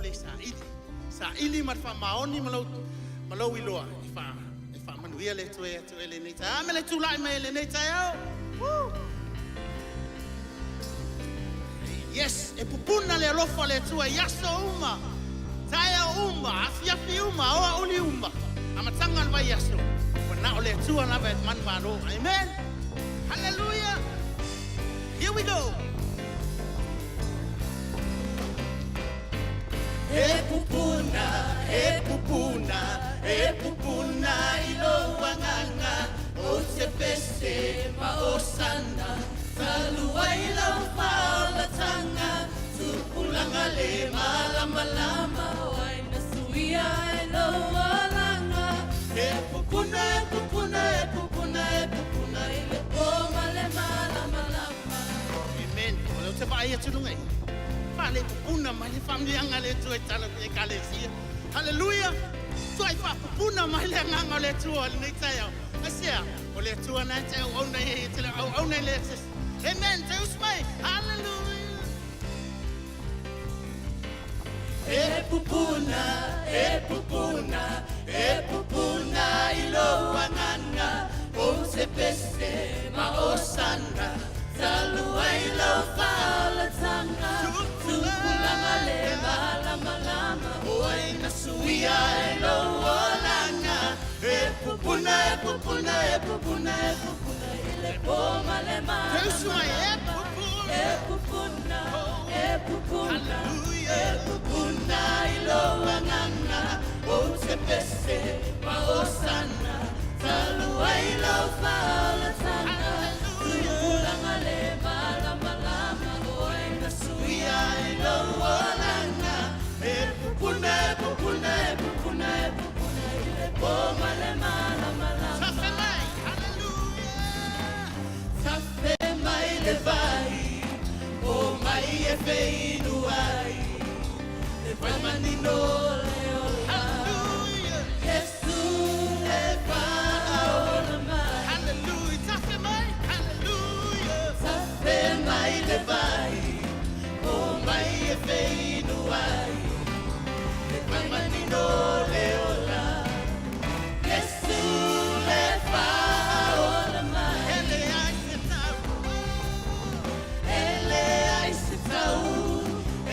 Nei saili, saili ma le faamaoni ma lou iloa e faamanuia le Atua ia te oe i lenei taeao. A me le tulai mai i lenei taeao. Woo! Yes, e pupuna le alofa o le Atua i aso uma, taeao uma, afiafi uma, aoauli uma, amataga o le vaiaso, ua na o le Atua lava e manumalo. Amen. Hallelujah. Here we go. E pupuna, e pupuna, e pupuna i lou agaga, ou te pese ma osana, talu ai lau faaolataga, tupulaga le malamalama. O ai na suia i lou olaga. E pupuna, e pupuna, e pupuna, e pupuna i le po ma le malamalama. Amen. O lea ou te vaai atu luga i faalepupuna mai le faamanuiaga a le Atua i tala i Ekalesia. Haleluia! Tuai faapupuna mai le agaga o le Atua i lenei taeao. Aisea? O le Atua na e te auauna i ai, e te le auauna i le se. Amen. Te usu mai. Haleluia! E pupuna, e pupuna, e pupuna i lou agaga, ou te pese ma osana, talu ai lau faaolataga, tupulaga le malamalama. O ai na suia i lou olaga. E pupuna, e pupuna, e pupuna, e pupuna i le po ma le Te usu mai, e malamalama. Pupuna. E pupuna, e pupuna, Hallelujah. e Pupuna i lou agaga, ou te pese ma osana, talu ai lau faaolataga, Hallelujah. Tupulaga le malamalama. O ai na Suia i lou olaga. E pupuna, e pupuna, e pupuna, e pupuna i le po ma le malamalama. Tafe mai, hallelujah. Tafe mai le vai, o mai e feinu ai, le vai manino Le ola. Hallelujah. Iesu E faaola mai. Hallelujah. Tafe mai, hallelujah. Tafe mai le vai, o mai e feinu ai, le vai manino le ola. Iesu le Faaola mai. E leai se tau, e leai se tau,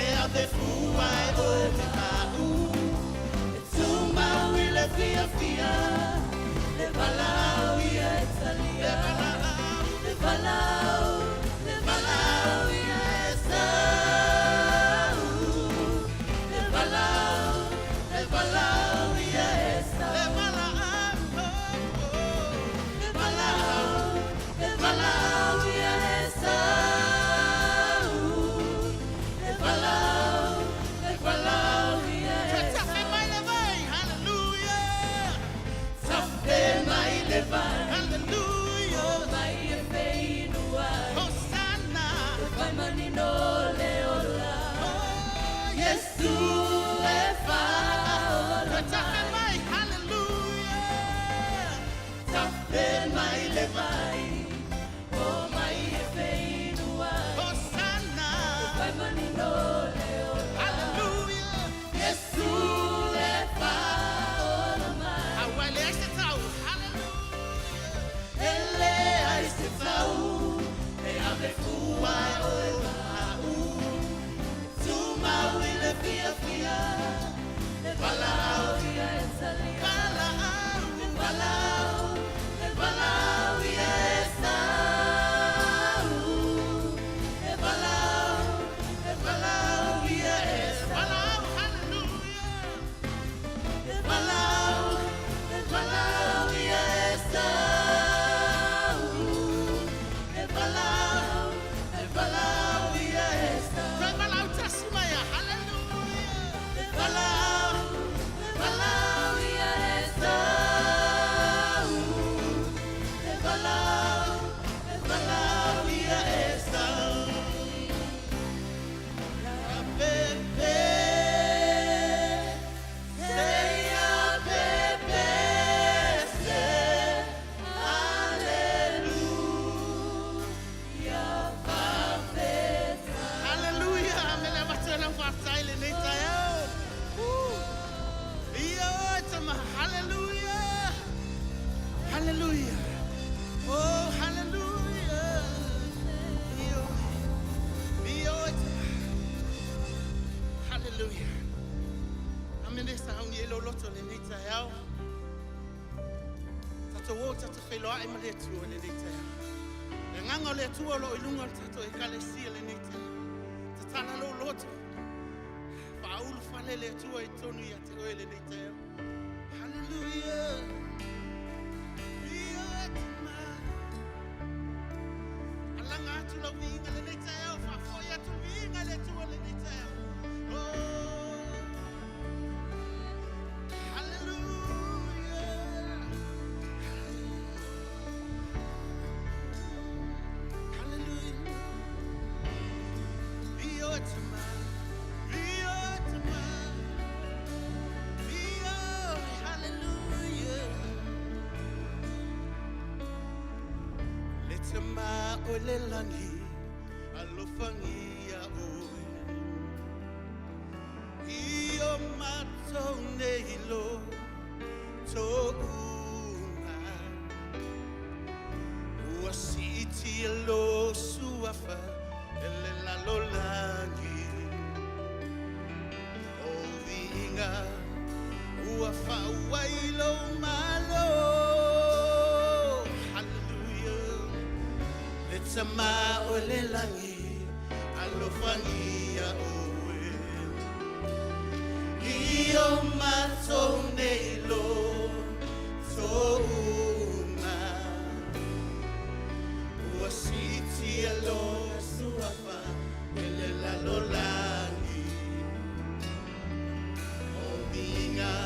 e ave fua e o te ma'u. E tumau i le fiafia, Le valaau ia e talia. Le valaau, Le valaau, le valaau ia e sau. Le valaau, le valaau ia e Le sau. Valaau, oh, oh. Le valaau, le valaau ia e sau. Le valaau, le valaau ia e Tafe sau. Mai le vai, hallelujah. Tafe mai le vai. Hallelujah. O mai e feinu ai. Hosanna. Le vai manino le ola. Oh, Iesu e faaola Tafe mai. Mai, hallelujah. Tafe mai le vai. O Fevaai ma le Atua i lenei taeao. Le agaga o le Atua o lo o i luga o le tatou ekalesia i lenei taeao. Tatala lou loto. Faaulufale le Atua i totonu ia te oe i lenei taeao. Hallelujah. Ia te Alaga atu lau viiga lenei taeao, faafoi atu le viiga i le Atua lenei taeao. Oh, hallelujah. Hallelujah. Vio te vio te vio, hallelujah. Le tama o le lagi, alofangia oe. I o matou nei loto uma. Ua siitia lou suafa e le lalolagi. O viiga ua fau ai lou malo. Hallelujah. Le tama o le lagi, alofangia oe. I o matou nei loto uma. Ua siitia lou suafa e le lalolagi. O viiga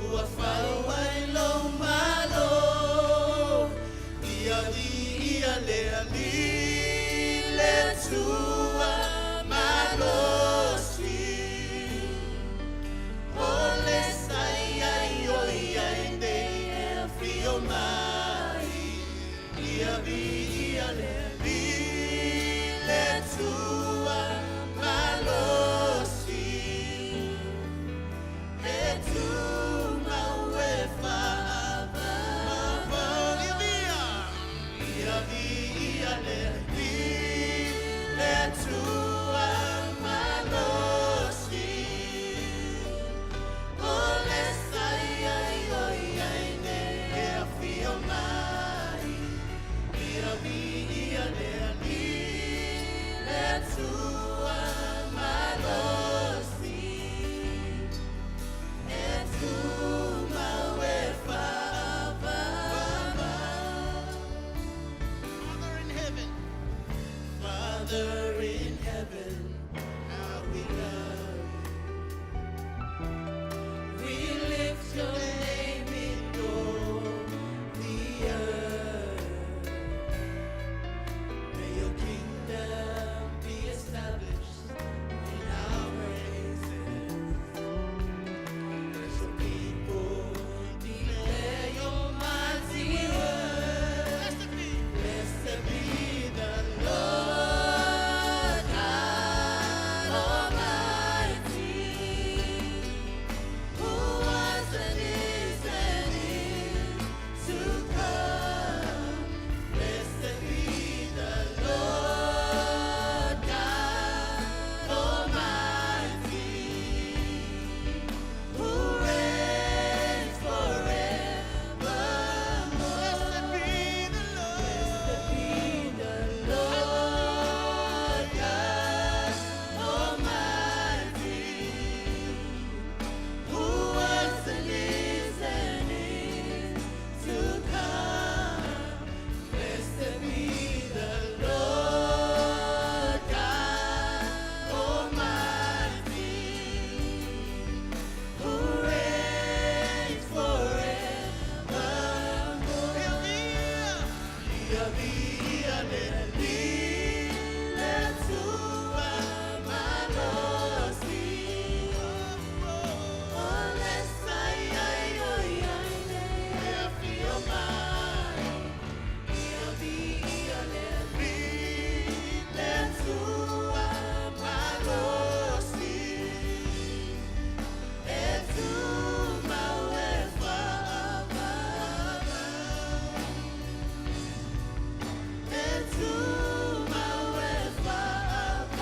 ua fau ai lou malo. Ia viia le Alii le Atua malosi. O le sa i ai o i ai nei e afio mai. Ia viia le Alii le Atua malosi. E tumau e faavavau. Ia viia, ia viia le Alii le Atua malosi. O le sa i ai o i ai nei e afio mai. Ia viia le Alii le Atua malosi. E tumau e faavavau. Father in heaven, Father in heaven, how we love you. We lift your name in all the earth. May your kingdom be established in our praises. Let your people Declare your mighty word. Blessed be, Blessed be the Lord God Almighty, who was and is and is to come. Blessed be the Lord God Almighty, who reigns forevermore. Blessed be the Lord. Blessed be the Lord God Almighty, who was and is and is to come. Blessed be the Lord God Almighty, who reigns forevermore. Ia viia le Alii Le Atua malosi. O le sa i ai o i ai nei e afio mai. Ia viia le Alii le Atua malosi. E tumau e faavavau. E tumau e faavavau.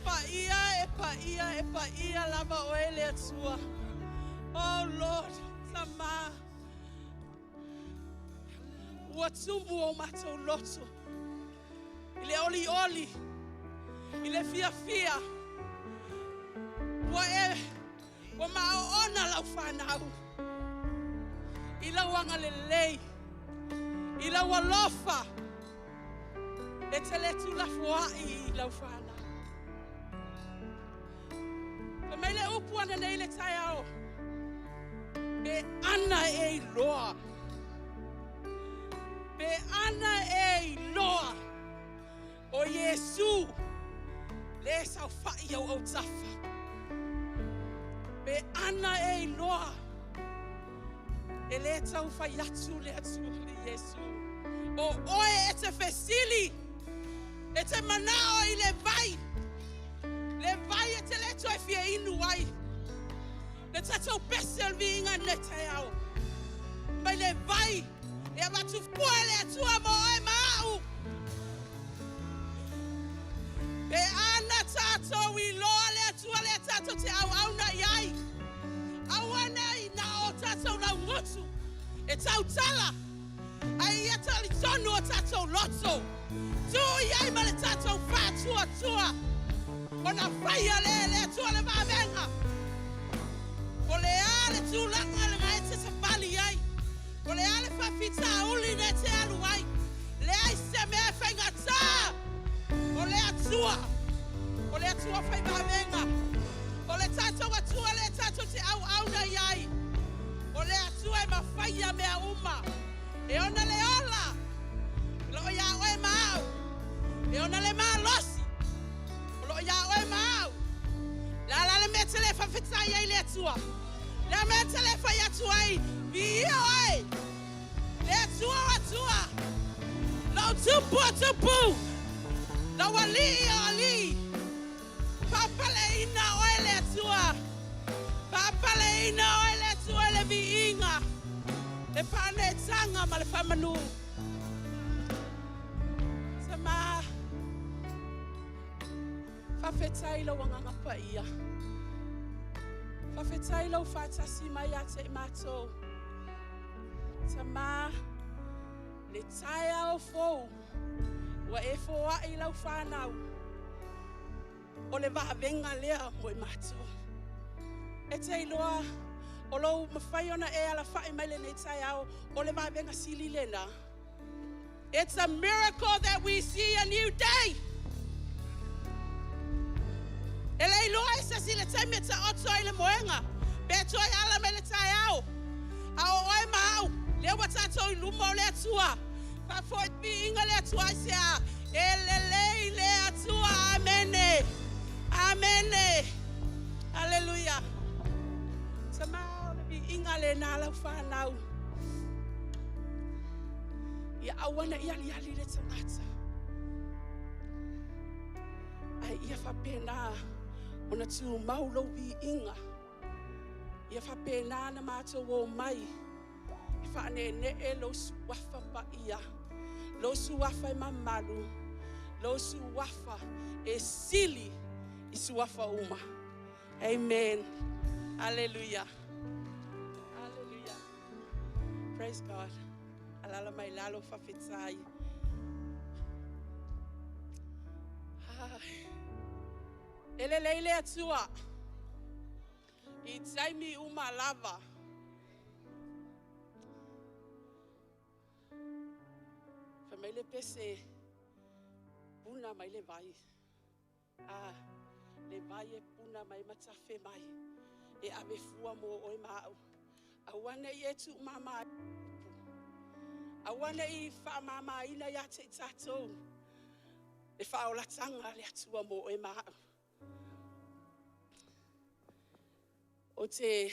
Paia e paia e paia lava oe le Atua. Oh Lord, Tamā. Ua tumu o matou loto i le olioli, i le fiafia. Ua e ua maoona lau whanau i lau agalelei, i lau alofa, e te le tuulafoai i lau fanau. Fai mai le upu ananei i le taeao, pe ana e iloa, pe ana e iloa o Iesu le saofai i ou autafa. Pe ana e iloa, e le taufai atu le Atua le Iesu. O oe e te fesili, e te manao i le vai, le vai e te le toe fia inu ai. Le tatou pese o le viiga i lenei taeao. Mai le vai e avatu fua e le Atua mo oe ma au. Pe ana tatou iloa le Atua lea tatou te auauna i ai. Aua nei na o tatou laugutu e tautala, ae ia talitonu o tatou loto. Tu i ai ma le tatou faatuatua. Ona faia lea e le Atua le vavega. O le a le tulaga lena e te savali ai. O le a le faafitauli na e te alu ai. Leai se mea e faigata. O le Atua. O le Atua fai vavega. O le tatou Atua lea tatou te auauna i ai. O le Atua e mafaia mea uma. E ona le ola. O loo ia oe ma au. E ona le malosi. O loo ia oe ma au. Le a la le mea e te le faafetai ai i le Atua? Le a mea e te le fai atu ai? Viia oe! Le Atua o Atua! Lou Tupu o Tupu! Lou Alii o Alii! Faapaleina oe le Atua! Faapaleina oe le Atua i le viiga, le faaneetaga ma le faamanu. Tama, faafetai lou agaga paia. Faafetai lou faatasi mai ia te i matou. Tama, le taeao fou, ua e foai lau fanau. O le vavega lea mo i matou. E te iloa, o lou mafai ona e alafai mai lenei taeao, o le vavega sili lena. It's a miracle that we see a new day. E le iloa e se isi le taimi e taoto ai le moega, pe toe ala mai le taeao. A o oe ma au, lea ua tatou i luma o le Atua. Faafoi viiga le Atua aisea? E lelei le Atua. Amene. Amene. Aleluia. Tama o le viiga lena lau whanau. Ia aua ne i aliali le tagata. Ae ia faapena ona tumau lou viiga. Ia faapena na matou omai e faaneenee lou suafa paia, lou suafa e mamalu, lou suafa e sili i suafa uma. Amen. Hallelujah. Hallelujah. Praise God. Alala mai lalo faafetai. Ah. E lelei le Atua i taimi uma lava. Fai mai le pese, puna mai le vai. Ah, le vai e puna mai ma tafe mai. E ave fua mo oe ma au. Aua ne i e tuumama. Aua ne i faamamaina ia te i tatou. Le faaolataga le Atua mo oe ma au. Ou te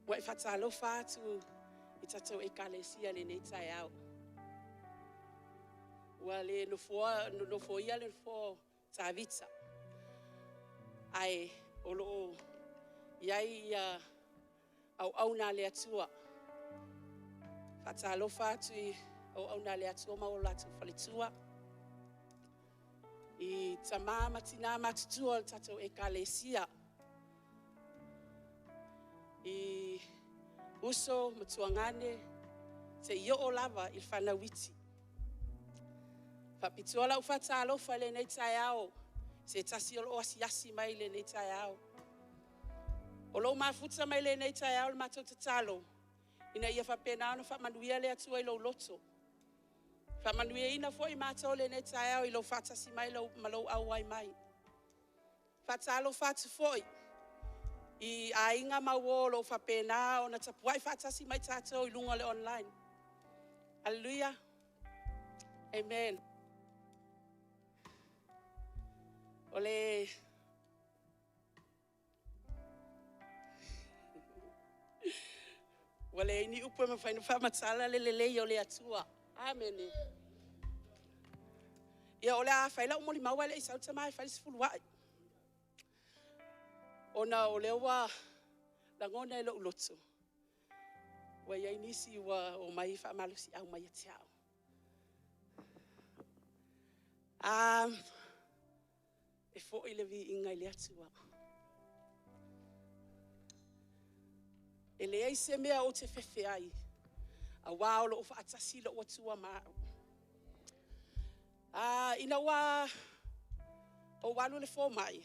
muai faatalofa atu i tatou ekalesia i lenei taeao. Ua le nofoa, nofoia le nofoa o Tavita, ae o lo o i ai ia auauna a le Atua. Faatalofa atu i auauna a le Atua ma o latou faletua. I tamā ma tinā matutua o le tatou Ekalesia, i uso ma tuagane, seia oo lava i le fanau iti. E faapitoa lau faatalofa i lenei taeao i se tasi o lo o asiasi mai i lenei taeao. O lo o mafuta mai lenei taeao le matou tatalo, ina ia faapena ona faamanuia le Atua i lou loto. Faamanuiaina foi matou i lenei taeao i lou faatasi mai ma lou auai mai. E faatalofa atu foi i aiga ma uo o lo o faapena ona tapuai faatasi ma i tatou i luga o le online. Hallelujah. Amen. O le Ua leai ni upu e mafai ona faamatala le lelei o le Atua. Amene. Ia, o le a fai lau molimau ae le i sau le tama e fai le sefuluai. Ona o lea ua lagona e lou loto, ua i ai nisi ua omai faamalosiau mai ia te au. E foi le viiga i le Atua. E leai se mea ou te fefe ai, aua o lo o faatasi lou Atua ma au. Ina ua ou alu i le fomai,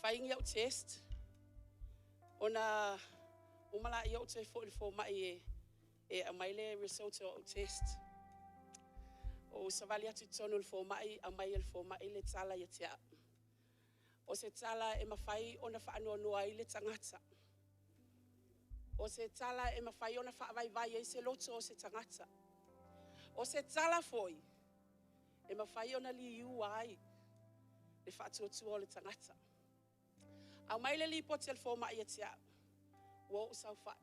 fai ni au test, ona uma lea ou toe foi i le fomai e aumai le result o au test. Ou savali atu i totonu o le fomai, aumai e le fomai le tala ia te au. O se tala e mafai ona faanoanoa ai le tagata. O se tala e mafai ona faavaivai ai se loto o se tagata. O se tala foi e mafai ona liua ai le faatuatua o le tagata. Aumai le lipoti a le fomai ia te au, ua ou saofai.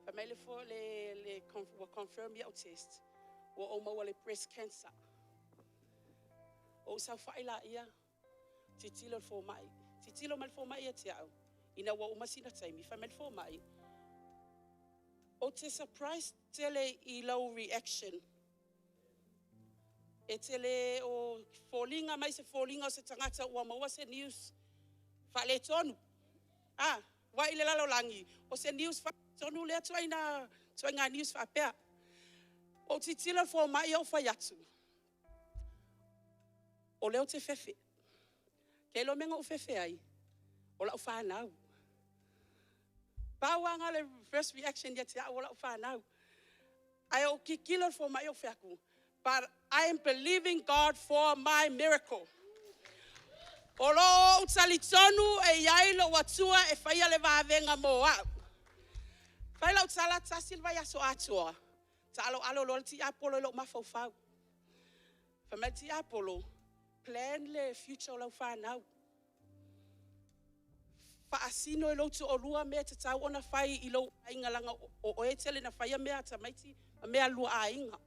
Fai mai le ua confirm iau test, ua ou maua i le breast cancer. Ou saofai laia, tilotilo le fomai, tilotilo mai le fomai ia te au, ina ua uma sina taimi, fai mai le fomai, ou te surprise tele i lau reaction. E te le o foliga mai se foliga o se tagata ua maua se news faaletonu. Ah, aua i le lalolagi, o se news faaletonu lea ituaiga news faapea. Ou tilotilo i le fomai ou fai atu, o lea ou te fefe. E te iloa le mea na ou fefe ai? O lau fanau. Pau lava lena o le first reaction ia te au o lau fanau. Ae ou tilotilo i le fomai ou fai atu, but I am believing God for my miracle. O lo o ou talitonu e i ai lou Atua e faia le vavega mo au. Fai lau tala, tasi le vaiaso atoa, taaloalo loa le tiapolo i lou mafaufau. Fai mai le tiapolo, plan le future o lau fanau. Faasino i lou toalua mea e tatau ona fai i lou aiga, leaga o oe e tele na faia mea a tamaiti ma mea a lua aiga.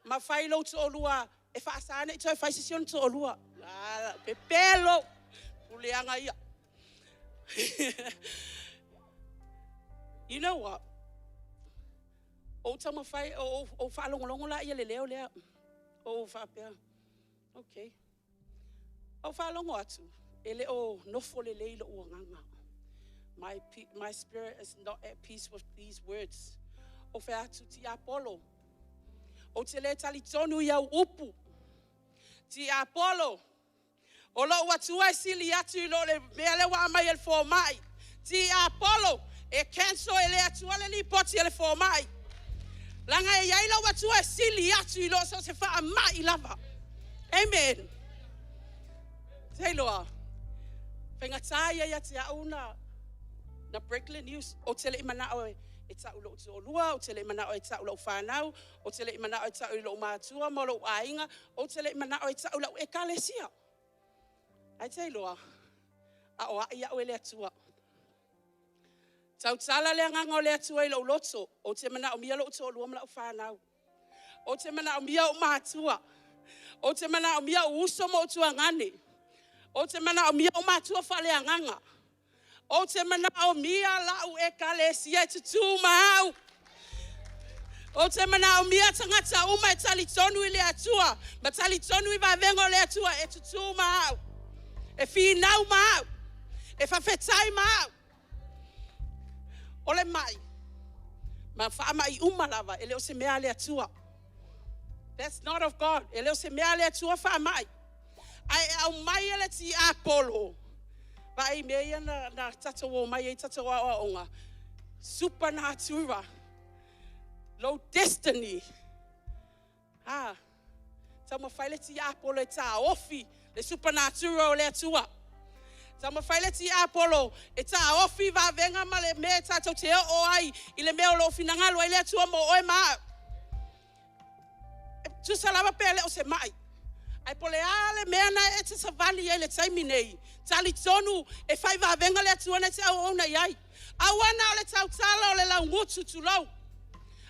Ma fai lou toalua e faasa ne i toe fai se isi ona toalua. Ah, pepelo! Puleaga ia. You know what? Ou taumafai, ou faalogologo la ia le leo lea. Ou faapea, okay. Ou faalogo atu, e le o nofo lelei lou agaga. My spirit is not at peace with these words. Ou fai atu, tiapolo, ou te le talitonu i au upu. Tiapolo, o lou Atua e sili atu i lo le mea lea ua aumai e le fomai. Tiapolo, e cancel e le Atua le lipoti a le fomai. Leaga e i ai lau Atua e sili atu i lo so se faamai lava. Amen. Te iloa, faigata ia ia te au na break le news. Ou te le i manao e tau lou toalua, ou te le i manao e tau lau fanau, ou te le i manao e tau i lou matua ma lou aiga, ou te le i manao e tau lau ekalesia. Ae te iloa, a o ai au e le Atua. Tautala le agaga o le Atua i lou loto, ou te manaomia lou toalua ma lau fanau. Ou te manaomia ou matua. Ou te manaomia ou uso ma ou tuagane. Ou te manaomia ou matua faaleagaga. Ou te manaomia lau ekalesia e tutū ma au. Ou te manaomia tagata uma e talitonu i le Atua ma talitonu i vavega o le Atua e tutū ma au, e finau ma au, e faafetai ma au. O le mai, ma faamai uma lava, e le o se mea a le Atua. That's not of God. E le o se mea a le Atua faamai. Ae aumai e le tiapolo, vaai i mea ia na, na tatou omai ai tatou aoaoga, supernatura, lou destiny. Ah, taumafai le tiapolo e taofi le supernatura o le Atua. Taumafai le tiapolo e taofi vavega ma le mea e tatou te oo ai i le mea o lo o finagalo ai le Atua mo oe ma au. E tusa lava pe le o se mai. Ae po o le a le mea na e te savali ai i le taimi nei, talitonu e fai vavega le Atua na te auauna i ai. Aua na o le tautala o le laugutu tulou,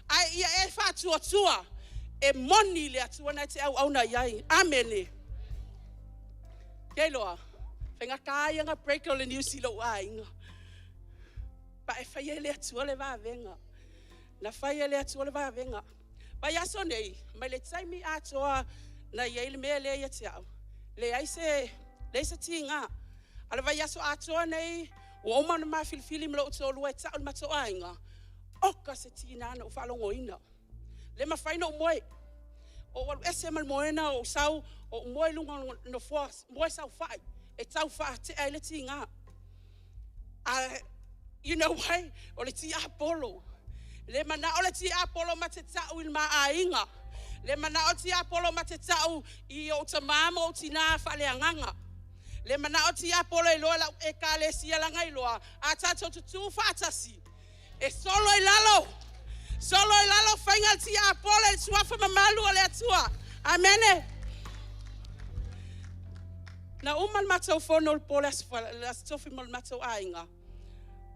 ae ia e faatuatua e moni le Atua na te auauna i ai. Amene. Keiloa, faigata ia na break o le news i lou aiga. Pa e faia e le Atua le vavega. Na fai e le Atua le vavega. Vaiaso nei, mai le taimi atoa na i ai le mea lea ia te au, leai se, leai se tiga. A o le vaiaso atoa nei, ua uma ona ma filifili ma lou toalua e tau i le matou aiga, oka se tiga na ou faalogoina. Le mafai ona ou moe. Ou alu ese ma le moena, ou sau, ou moe i luga o le nofoa moe saofai, e tau faatea ai le tiga. A, you know why? O le tiapolo. Le manao le tiapolo ma te tau i le ma aiga. Le manao le tiapolo ma te tau i ou tamā ma ou tinā faaleagaga. Le manao le tiapolo e iloa lau ekalesia laga iloa a tatou tutū faatasi e solo i lalo, solo i lalo faiga a le tiapolo i le suafa mamalu o le Atua. Amene. Na uma le matou fono i le po le Aso Tofi ma le matou aiga,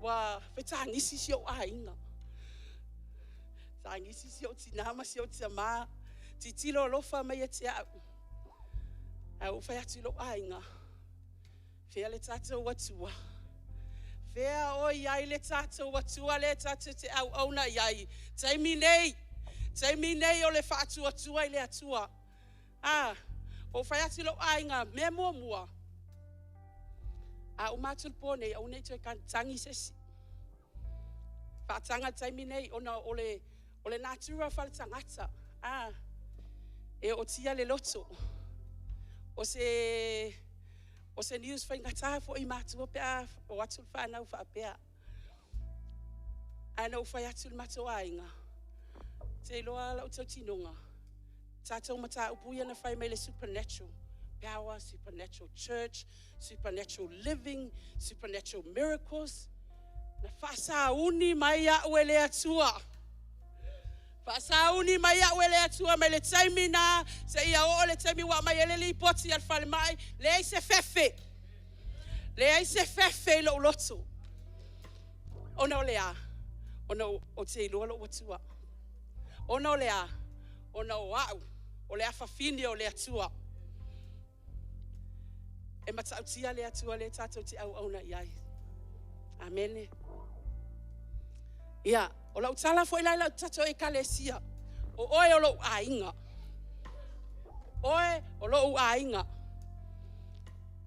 ua fetagisi si ou aiga. Tagisi si ou tinā ma si ou tamā, tilotilo alofa mai ia te au. Ae ou fai atu i lou aiga, fea le tatou Atua? Fea o i ai le tatou Atua lea tatou te auauna i ai? Taimi nei, taimi nei o le faatuatua i le Atua. Ah, ou fai atu i lou aiga, mea muamua, a uma atu le po nei, aua ne i toe tagi se isi. Faataga le taimi nei, ona o le, o le natura faale-tagata. Ah, e ootia le loto. O se, o se news faigata foi i matua pe a o atu le whanau faapea. Ae na ou fai atu i le matou aiga, te iloa lau tautinoga, tatou mataupu ia na fai mai le supernatural power, supernatural church, supernatural living, supernatural miracles. Na faasauni mai au e le Atua. Faasauni mai au e le Atua mai le taimi na, seia oo le taimi ua aumai ai le lipoti a le falemai, leai se fefe. Leai se fefe i lou loto. Ona o le a? Ona ou te iloa lou Atua. Ona o le a? Ona o au, o le afafine o le Atua. E matautia le Atua lea tatou te auauna i ai. Amene. Ia, o lau tala foi la i lau tatou ekalesia, o oe o lou aiga. Oe o lou aiga.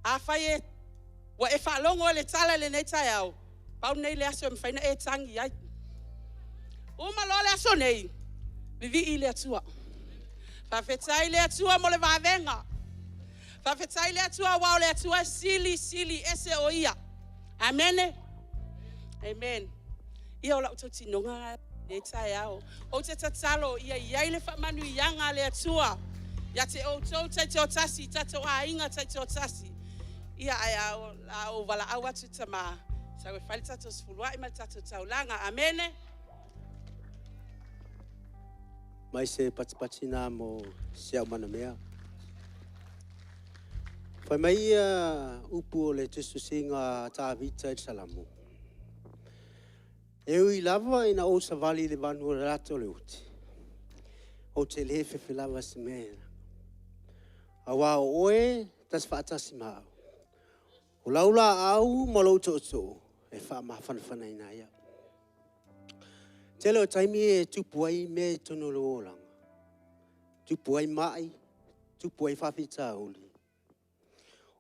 Afai e ua e faalogo i le tala i lenei taeao, pau lenei le aso e mafai ona e tagi ai. Uma loa le aso nei, vivii i le Atua. Faafetai i le Atua mo le vavega. Faafetai i le Atua aua o le Atua e sili sili ese o ia. Amene. Amen. Ia o lau tautinoga lenei taeao. Ou te tatalo ia i ai le faamanuiaga a le Atua ia te outou taitoatasi, tatou aiga taitoatasi. Ia ae a ou valaau atu tamā, sau e fai le tatou sefuluai ma le tatou taulaga. Amene. Mai se patipati mo si au manamea. Fai mai ia upu o le tusitusiga a Tavita i le Salamo. E ui lava ina ou savali i le vanu o le lato o le uti, ou te le fefe lava se mea. Auā o oe tasi faatasi ma au. O lau laau ma lou tootoo e faamafanafanaina ai au. Tele o taimi e tupu ai mea i totonu o lou olaga, tupu ai mai, tupu ai faafitauli.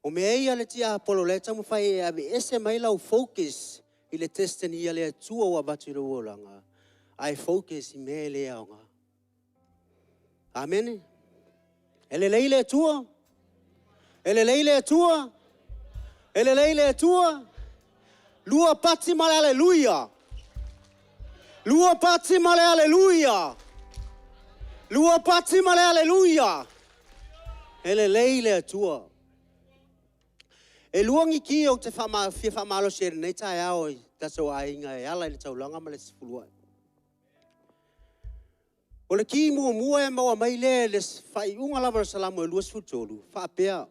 O mea ia le tiapolo o la e taumafai e aveese mai lau focus i le destiny a le Atua ua avatu i lou olaga, ae focus i mea e le aoga. Amene. E lelei le Atua. E lelei le Atua. E lelei le Atua. Lua pati ma le aleluia. Lua pati ma le aleluia. Lua pati ma le aleluia. E lelei le Atua. E lua ni ki ou te fia faamalosi ai i lenei taeao i tatou aiga e ala i le taulaga ma le sefuluai. O le ki muamua e maua mai lea i le faaiuga lava o le Salamo e 23, faapea,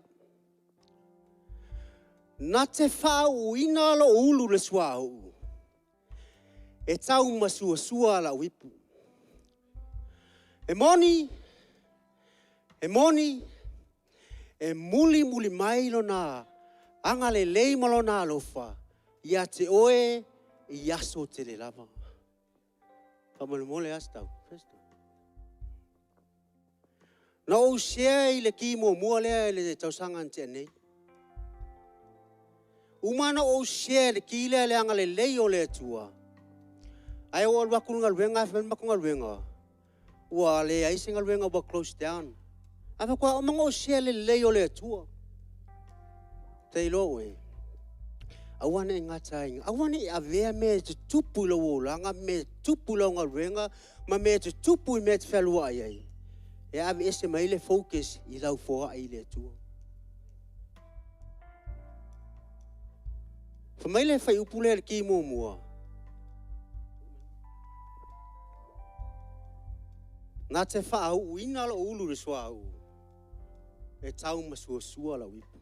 Na te faauuina lou ulu i le suauu, e taumasuasua lau ipu. E moni, e moni, e mulimuli mai Lona agalelei ma Lona alofa ia te oe i aso tele lava. Faamolemole a Stau. Na ou share i le ki muamua lea i le tausaga na tea nei. Uma ona ou share i le ki lea le agalelei o le Atua. Ae ou alu atu i le galuega ae fai mai le matou galuega, ua leai se galuega ua close down. Ae faatoa uma ona ou share le lelei o le Atua. Ta iloa oe, aua ne i gataina, aua ne i avea mea e tutupu i lou olaga, mea e tutupu i lau galuega, ma mea e tutupu i mea e te fealuai ai, e aveese mai ai le focus i lau foai i le Atua. Fai mai le fuaiupu lea i le ki muamua, na te faauuina lou ulu i le suauu, e taumasuasua lau ipu.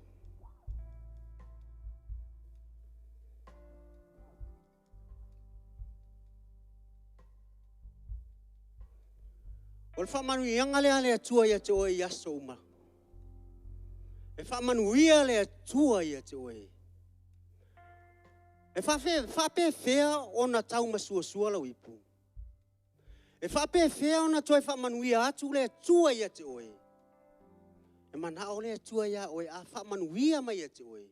O le faamanuiaga lea a le Atua ia te oe i aso uma. E faamanuia le Atua ia te oe. E faapefea ona taumasuasua lau ipu? E faapefea ona toe faamanuia atu le Atua ia te oe? E manao le Atua ia oe, a faamanuia mai ia te oe,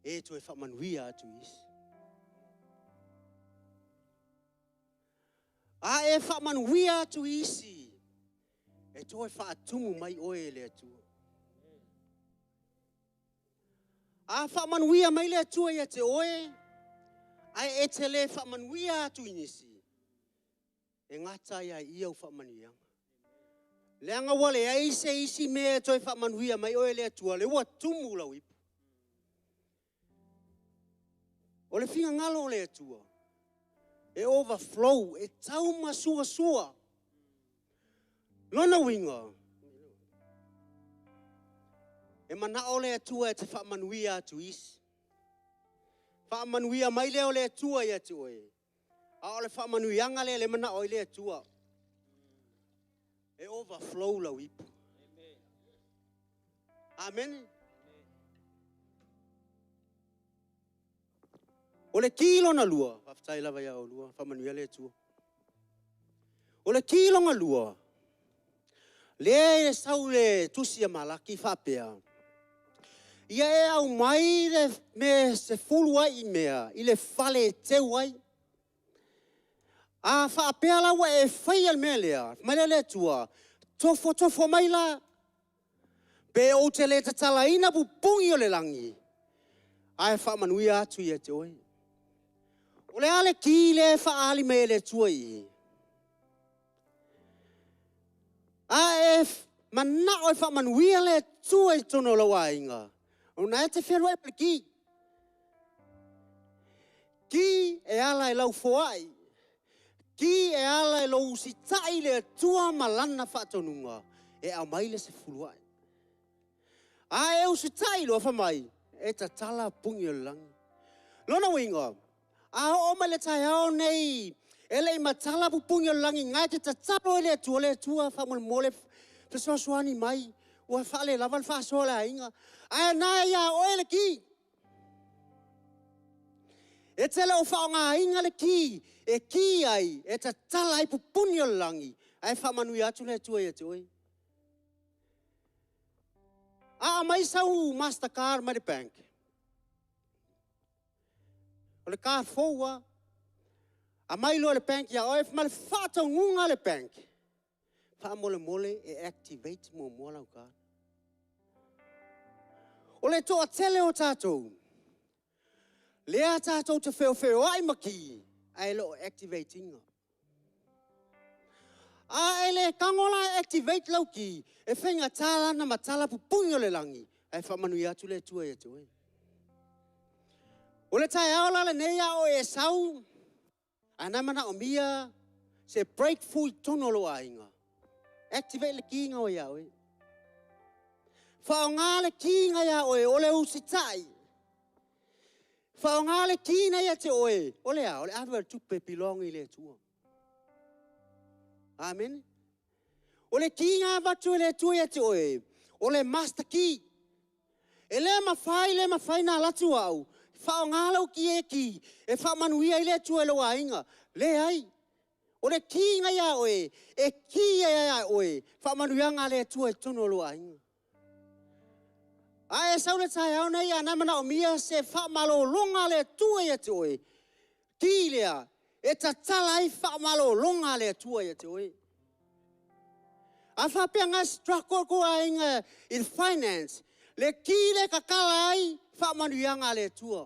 e toe faamanuia atu i isi. A e faamanuia atu i isi, e toe faatumu mai oe e le Atua. A faamanuia mai le Atua ia te oe, ae e te le faamanuia atu i nisi, e gata ai lava i i au faamanuiaga. Leaga ua leai se isi mea e toe faamanuia mai oe e le Atua, o lea ua tumu lau ipu. O le finagalo o le Atua, e overflow, e taumasuasua. Lona uiga, e manao le Atua e te faamanuia atu i isi. Faamanuia mai lea o le Atua ia te oe. A o le faamanuiaga lea le manao ai le Atua. E overflow lau ipu. Amene. O le ki lona lua, faafetai lava ia oulua, faamanuia le Atua. O le ki lona lua, lea e sau le tusi a Malaki faapea, ia e aumai le mea e 10 ai i mea i le fale e teu ai. A faapea la ua e faia le mea lea, fai mai lea o le Atua, tofotofo mai la, pe ou te le tatalaina pupungi o le lagi, ae faamanuia atu ia te oe. O le a le ki lea e faaali mai e le Atua i i? A e manao e faamanuia le Atua i totonu o lou aiga, o lena e te fealuai ma le ki. Ki e ala i lau foai, ki e ala i lou usitai i le Atua ma Lana faatonuga e aumai le 10 ae. A e usitai loa fai mai, e tatala puni o le lagi. Lona uiga, a oo mai le taeao nei e le i matala pupuni o le lagi, na e te tatalo ai i le Atua, le Atua faamolemole fesoasoani mai, ua faalelava le faasoa a le aiga, ae na ia oe le ki. E te le o faaaogaina le ki e ki ai, e tatala ai pupuni o le lagi, ae faamanuia atu le Atua ia te oe. A aumai sau Mastercard mai le bank, o le card fou lava, aumai loa e le bank ia oe ma le faatonuga a le bank, faamolemole e activate muamua lau card. O le toatele o tatou, lea tatou te feofeoai ma ki, ae le o activate ina. A e le tago la e activate lau ki, e faigata la ona matala pupuni o le lagi, ae faamanuia atu le Atua ia te oe. O le taeao la lenei a o e sau, a na manaomia se breakthrough i totonu o lou aiga, activate le ki na ia oe. Faaaoga le ki na ia oe, o le usitai. Faaaoga le ki na ia te oe, o le a? O le ave o le tupe belong i le Atua. Amene. O le ki na avatu e le Atua ia te oe, o le master key. E le mafai, le mafai na alu atu au, faaaoga lau ki e ki, e faamanuia ai le Atua i lou aiga. Leai. O le ki na ia oe, e ki ai ia oe, faamanuiaga a le Atua i totonu o lou aiga. A e sau le taeao nei a na manaomia se faamalologa a le Atua ia te oe, ki lea e tatala ai faamalologa a le Atua ia te oe. A faapea na struggle kou aiga i le finance, le ki lea e tatala ai faamanuiaga a le Atua.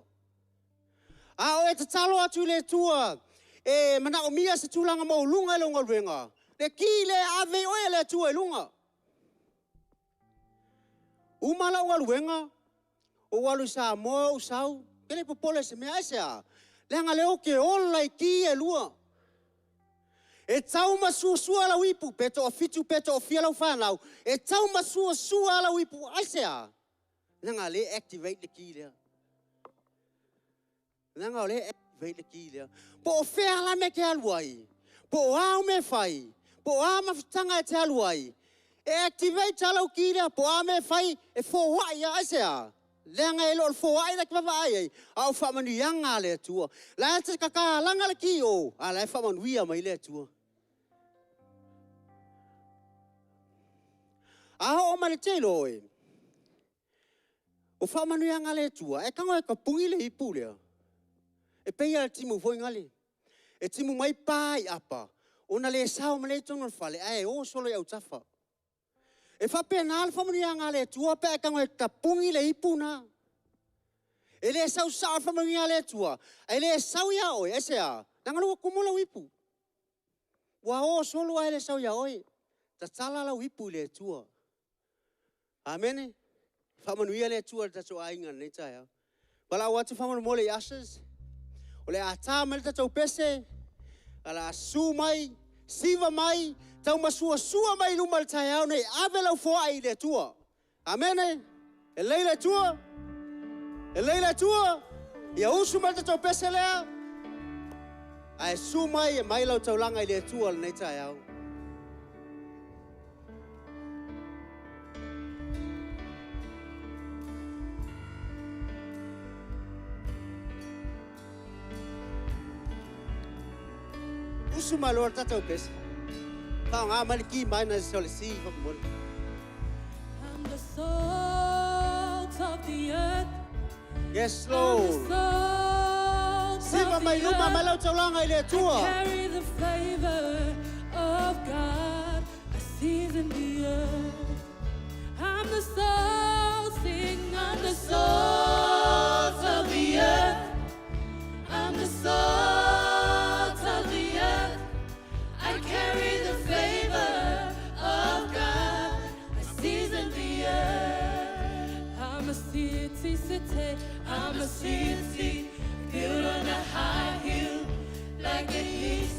A o e tatalo atu i le Atua e manaomia se tulaga maualuga i lou galuega, le ki lea e ave ai oe e le Atua i luga. Uma lau galuega, ou alu i Samoa ou sau, e le popole i se mea, aisea? Leaga o lea ou te ola i ki e lua. E tau masuasua lau ipu, pe toafitu pe toafia lau fanau, e tau masuasua lau ipu, aisea? Leaga o lea e activate le ki lea. Leaga o lea e activate le ki lea. Po o fea la mea e te alu ai, po o a au mea e fai, po o a mafutaga e te alu ai, e activate lava lau ki lea, po o a mea e fai, e foai lava. Aisea? Leaga e le o le foai la e te vaavaai ai, a o faamanuiaga a le Atua. La e te tatalaga le ki o, a la e faamanuia mai le Atua. A oo mai le tele oe, o faamanuiaga a le Atua, e tago e tapuni le ipu lea. E pei lava o le timu foi nale. E timu mai pa i apa, ona le sao mai lea i totonu o le fale, ae o solo i autafa. E faapena le faamanuiaga a le Atua pe a e tago e tapuni le ipu na. E le sau sao le faamanuiaga a le Atua, ae le sau ia oe, aisea? Leaga o lea ua tumu lau ipu. Ua o solo ae le sau ia oe. Tatala lau ipu i le Atua. Amene. Faamanuia le Atua i le tatou aiga i lenei taeao. Valaau atu faamolemole i ushers. O le a ta mai le tatou pese, o le a susu mai, siva mai, taumasuasua mai i luma i le taeao nei, ave lau foai i le Atua. Amene. E lelei le Atua. E lelei le Atua. Ia usu mai le tatou pese lea. Ae susu mai e mai lau taulaga i le Atua i lenei taeao. Usu mai loa le tatou pese. Faaaoga mai le ki minor o le C faamolemole. I'm the salt of the earth. Yes, I'm the Lord. salt Siva of mai the luma mai earth. lau taulaga i le Atua. Carry the flavor of God. I season the earth. I'm the salt, sing. I'm the salt of the earth. I'm the salt of the earth. I carry the flavor of God. I season the earth. I'm a city, city. I'm a city built on a high hill like a yeast.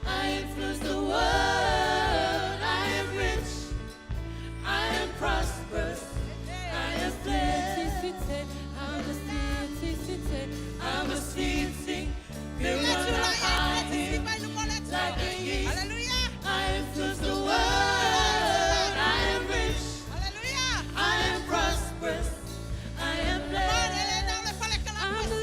I influence the world. I am rich. I am prosperous. I am city, city. I'm a city, city. I'm a city built on a high hill like a yeast. Hallelujah. I influence the world. I am rich. Hallelujah. I am prosperous. I am blessed. I'm the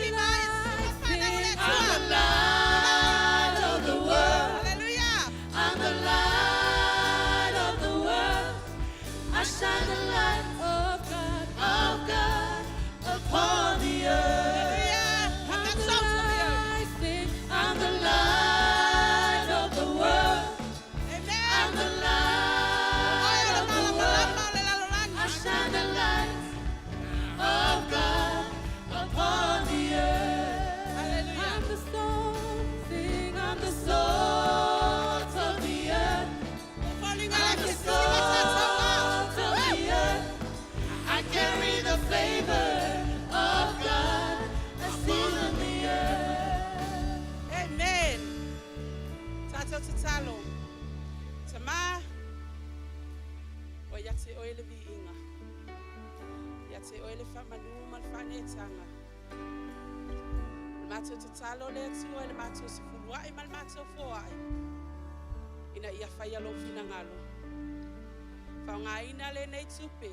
ia te oe le viiga, ia te oe le faamanu ma le faaneetaga. O le matou tatalo le Atua i le matou sefuluai ma le matou foai, ina ia faia lou finagalo. Faaaogaina lenei tupe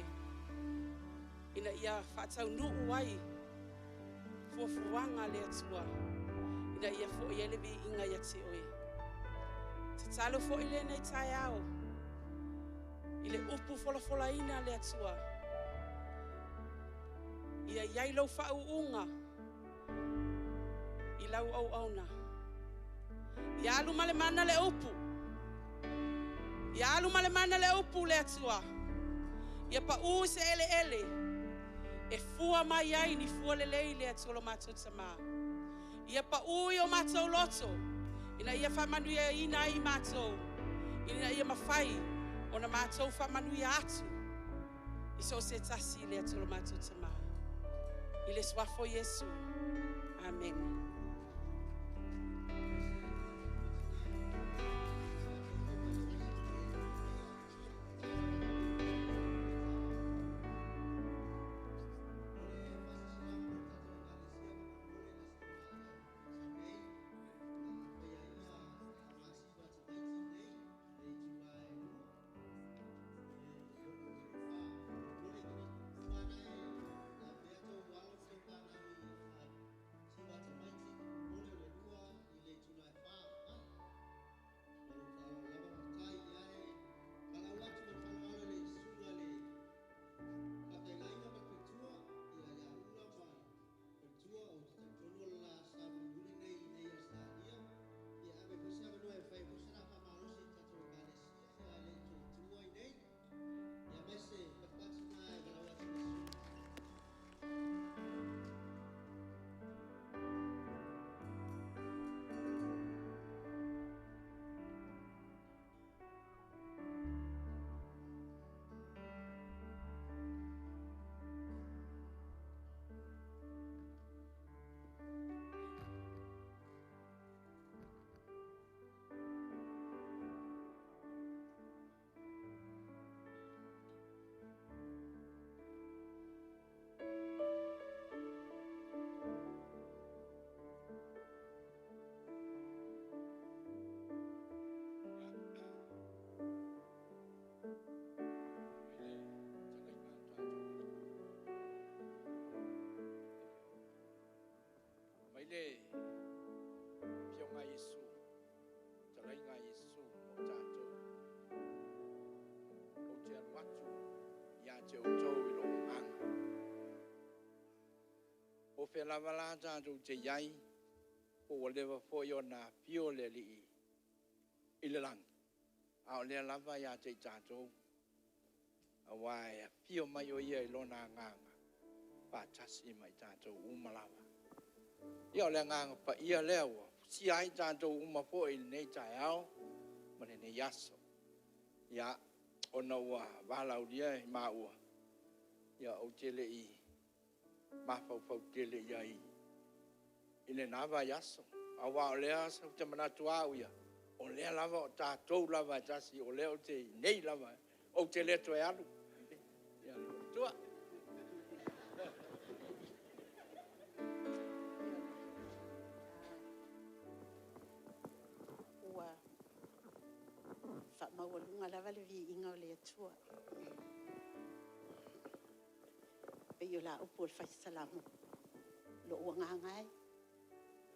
ina ia faataunuu ai fuafuaga a le Atua, ina ia foi ai le viiga ia te oe. Tatalo foi lenei taeao i le upu folafolaina a le Atua, ia i ai lou faauuga i lau auauna. Ia alu ma le mana le upu. Ia alu ma le mana le upu le Atua. Ia pau se eleele e fua mai ai ni fua lelei le Atua lo matou Tamā. Ia pau i o matou loto, ina ia faamanuiaina ai i matou, ina ia mafai ona matou faamanuia atu i so o se tasi le Atua lo matou Tamā. I le suafa o Iesu. Amene. Mai le Afioga Iesu, talaiga Iesu mo tatou. Ou te alu atu ia te outou i lou agaga. O fea lava la tatou te i ai, po ua leva foi ona afio le Alii i le lagi, a o lea lava ia te i tatou, aua e afio mai o ia i lona agaga faatasi ma i tatou uma lava. Ia o le agaga paia lea ua fusia ai tatou uma foi i lenei taeao ma lenei aso. Ia, ona ua valaaulia e maua, ia ou te le i mafaufau tele i ai i lena vaiaso. Aua o lea ou te manatu lava au ia, o lea lava o tatou lava e tasi, o lea ou te i inei lava, ou te le toe alu. Ia, tua. Ua faamaualuga lava le viiga o le Atua. Pei o la upu a le Fai Salamo, lou agaga e,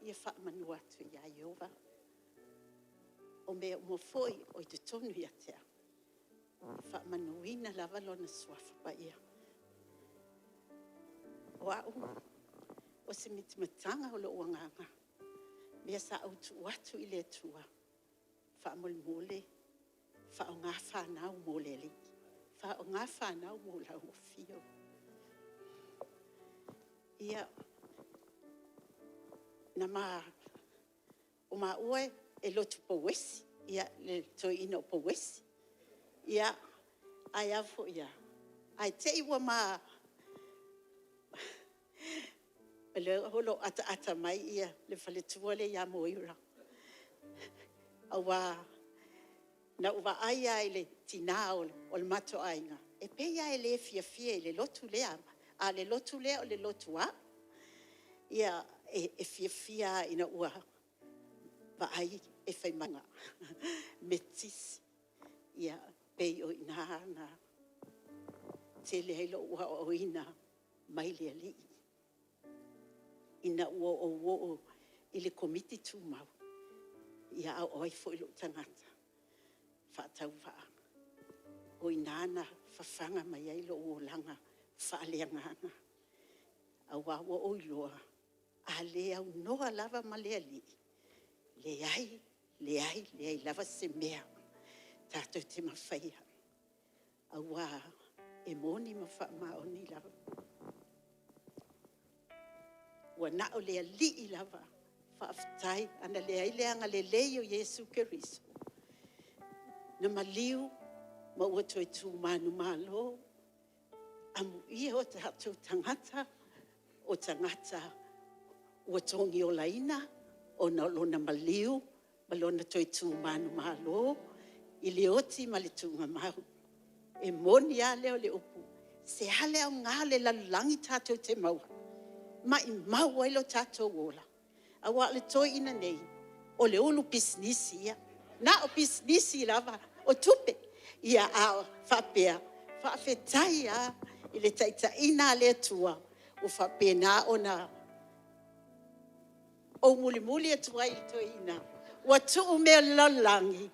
ia faamanu atu ia Ieova. O mea uma foi o i totonu ia te au, e faamanuina lava lona suafa paia. O au, o se matamataga o lou agaga, mea sa ou tuu atu i le Atua, faamolemole, faaaoga fanau mo le Alii, faaaoga fanau mo lau afio. Ia, na ma, o maua e lotu Pouesi, ia, le toeaina o Pouesi. Ia, ae a foi a? Ae te i ua ma, o lea o lo o ataata mai le faletua lea ia Moira, aua na Na ou vaai lava i le tina o le matou aiga, e pei lava e le fiafia i le lotu lea, a o le lotu lea o le lotu a'u. Ia, e fiafia lava ina ua vaai e fai mai Metotisi. Ia, pei o i ina na tele ai lou aoaoina mai le Alii, ina ua ou oo i le Komiti Tumau, a o ai foi lou tagata faatauvaa. O i ina na fafaga mai ai lou olaga faaleagaga, aua ua ou iloa, a le aunoa lava ma le Alii, leai, leai, leai lava se mea tatou te mafaia, aua e moni ma faamaoni lava, ua na o le Alii lava. Faafetai. Ana leai le agalelei o Iesu Keriso, na maliu ma ua toe tu manumalo, amuia o tatou tagata o tagata ua togiolaina ona o lona maliu ma lona toe tu manumalo i le oti ma le tuugamau. E moni lava lea o le upu, se a le aoga o le lalolagi tatou te maua, maumau ai lo tatou ola? Aua o le toeaina nei, o le ulu pisinisi ia, na o pisinisi lava, o tupe. Ia, a faapea, faafetai lava i le taitaiga a le Atua ua faapena ona ou mulimuli atu ai i le toeaina ua tuu mea o le lalolagi,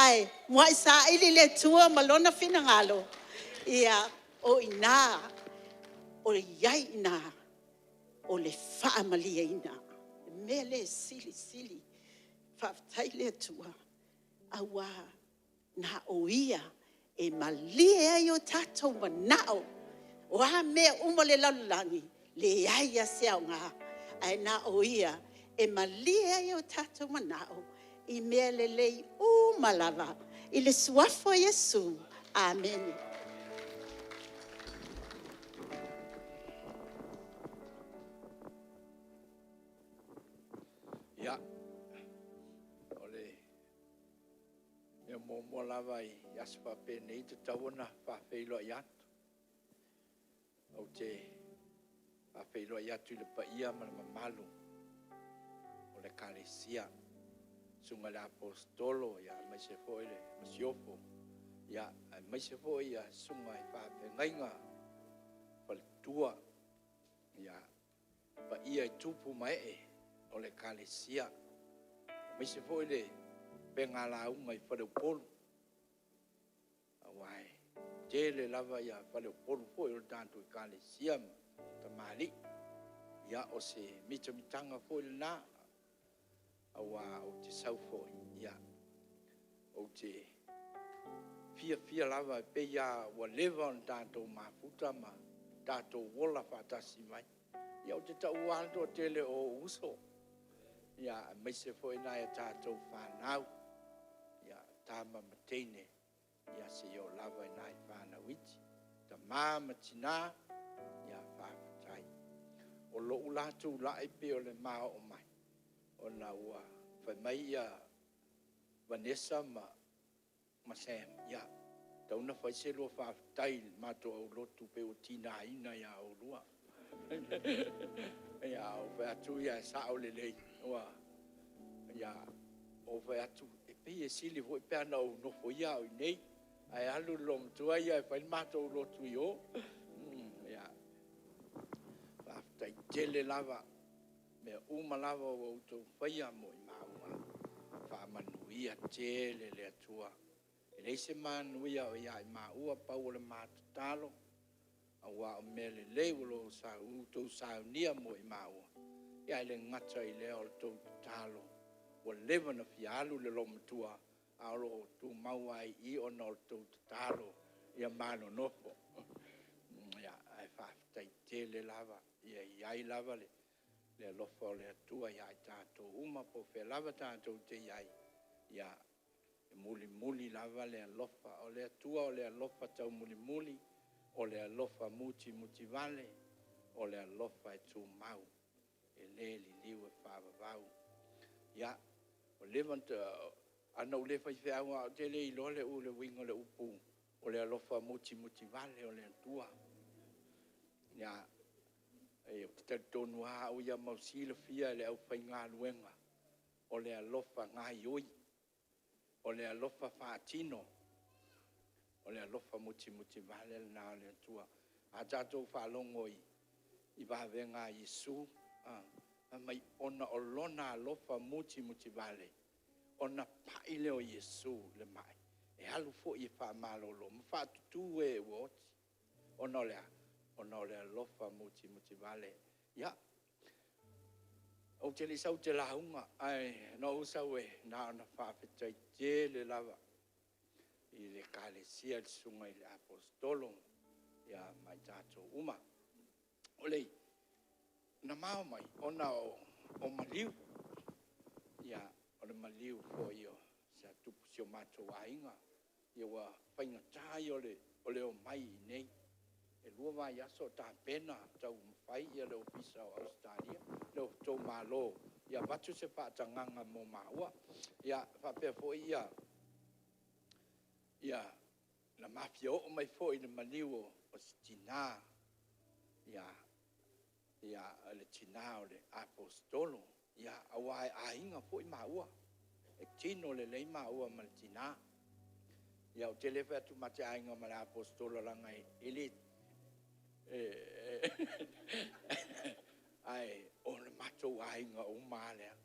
ae muai saili le Atua ma Lona finagalo, o i ina o i ai i ina o le faamalieina. O le mea lea e silisili. Faafetai i le Atua, aua na o Ia e malie ai o tatou manao. O a mea uma o le lalolagi, e leai lava se aoga, ae na o Ia e malie ai o tatou manao i mea lelei uma lava. I le suafa o Iesu. Amene. Ia, o le mea muamua lava i aso faapenei e tatau ona faafeiloai atu. Ou te faafeiloai atu i le paia ma le mamalu o le Ekalesia, le Susuga i le Aposetolo aemaise foi le Masiofo, aemaise foi susuga i faafeagaiga, faletua, le paia i tupu ma ee o le Ekalesia, aemaise foi le upega lauga i faleupolu, aua e tele lava faleupolu foi o le tatou Ekalesia ma tamalii. Ia, o se mitamitaga foi lena, aua ou te sau foi, ou te fiafia lava, e pei lava ua leva ona tatou mafuta ma tatou ola faatasi mai. Ia ou te taua lava le toatele o ou uso, aemaise foi nai a tatou fanau, tama ma teine, seia oo lava i nai fanau iti. Tama ma tina, ia faafetai. O lou la tulai pei o le ma oo mai, ona ua fai mai Vanessa ma Sam, ia, e tatau ona fai se lua faafetai i le matou aulotu pei ua tigaina ia oulua. Ae ou fai atu, e sao lelei. Ou fai atu, e pei e sili foi pe ana ou nofoia au i inei, ae alu le loomatua ia e fai le matou lotu i o. Faafetai tele lava. O mea uma lava ua outou faia mo i maua, faamanuia tele le Atua. E leai se manuia o ia i maua, pau o le ma tatalo, aua o mea lelei ua outou saunia mo i maua, ae le gata i lea o le tou tatalo ua leva ona fia alu le loomatua, ae o lo o tumau lava i i ona o le tou tatalo ia ma nonofo. Ae faafetai tele lava. Ia i ai lava le alofa o le Atua ia i tatou uma po o fea lava tatou te i ai, ia e mulimuli lava le alofa. O le Atua o le alofa taumulimuli, o le alofa mutimutivale, o le alofa e tumau, e le liliu e faavavau. Ia, ua leva Ana ou le faifeau lava ou te le iloa le uiga o le upu o le alofa mutimutivale o le Atua. Ia, ou te talitonu lava au ia ma silafia e le aufaigaluega, o le alofa gaioi, o le alofa faatino, o le alofa mutimutivale lena o le Atua. A tatou faalogo i vavega a Iesu, fai mai ona o Lona alofa mutimutivale, ona pai lea o Iesu i le mai, e alu foi e faamalolo ma faatutu e ua oti. Ona o le a? Ona o le alofa mutimutivale. Ia, ou te le i sau ou te lauga, ae na ou sau na ona faafetai tele lava i le Ekalesia i le susuga i le Aposetolo ma i tatou uma. Na ma omai ona o maliu, o le maliu foi sa tupu i si o matou aiga, ua faigata ia o le omai i inei. E 2 vaiaso o tapena, taumafai le Ofisa o Ausetalia, lo outou Malo ia avatu se faatagaga mo maua. Ia faapea foi na ma fia oo mai foi i le maliu o si tina, le tina o le Aposetolo, aua e aiga foi maua, e tino lelei maua ma le tina. Ia ou te le fai atu ma te aiga ma le Aposetolo leaga e le… Ae o le matou aiga uma lava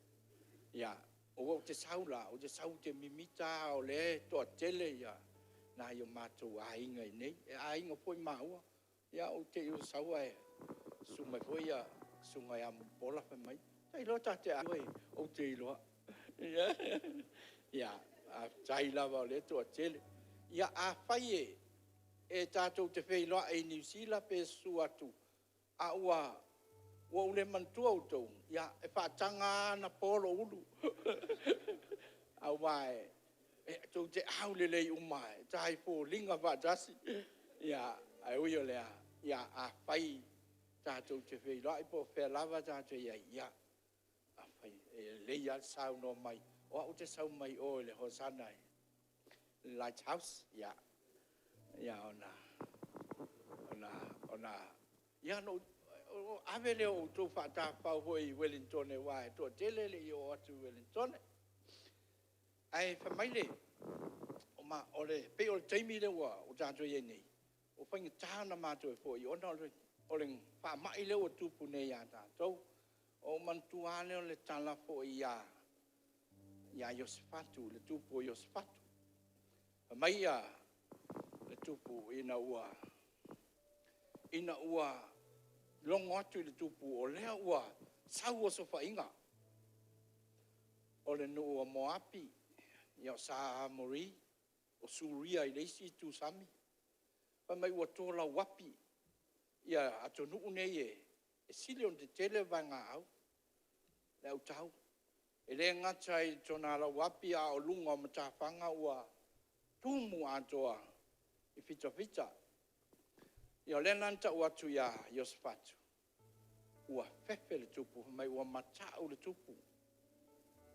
lea. Aua ou te sau la, ou te sau ou te mimita lava o lea e toatele nai o matou aiga i inei, e aiga foi maua. Ia ou te i ua sau ae susu mai foi le susuga ia Mulipola fai mai, se ailoga ta te aiga oe? Ou te iloa. Ia, faafetai lava o lea e toatele. Ia afai e tatou te feiloai i Niu Sila pe susu atu a ua ou le manatua outou, ia e faataga lava ona po lou ulu, aua tou te aulelei uma e ta i foliga faatasi. Ae ui o lea, afai tatou te feiloai po o fea lava tatou te i ai, ia, e lelei lava le saunoa mai, o au ou te sau mai o i le Hosana i le Lighthouse. Ona ave lea o outou faatafafao foi i Ueligitone aua e toatele e le i oo atu i Ueligitone. Ae fai mai le… e pei o le taimi lea ua tatou i ai nei, ua faigata ona matou toe foi ona o le faamai lea ua tupu nei ia tatou. Ona ou manatua lava lea o le tala foi ia Iosefatu, le tupu o Iosefatu. Fai mai le tupu ina ua logo atu le tupu o lea ua sau osofaiga, o le nuu o Moapi, o Sa Amori, o Suria i le isi itu sami, fai mai ua tolauapi atunuu nei e sili ona tetele vaegaau le autao. E le gata i tonalauapi a o luga o matafaga ua tumu atoa i fitafita. Ia o lea la na tau atu ia Iosefatu, ua fefe le tupu fai mai ua matau le tupu.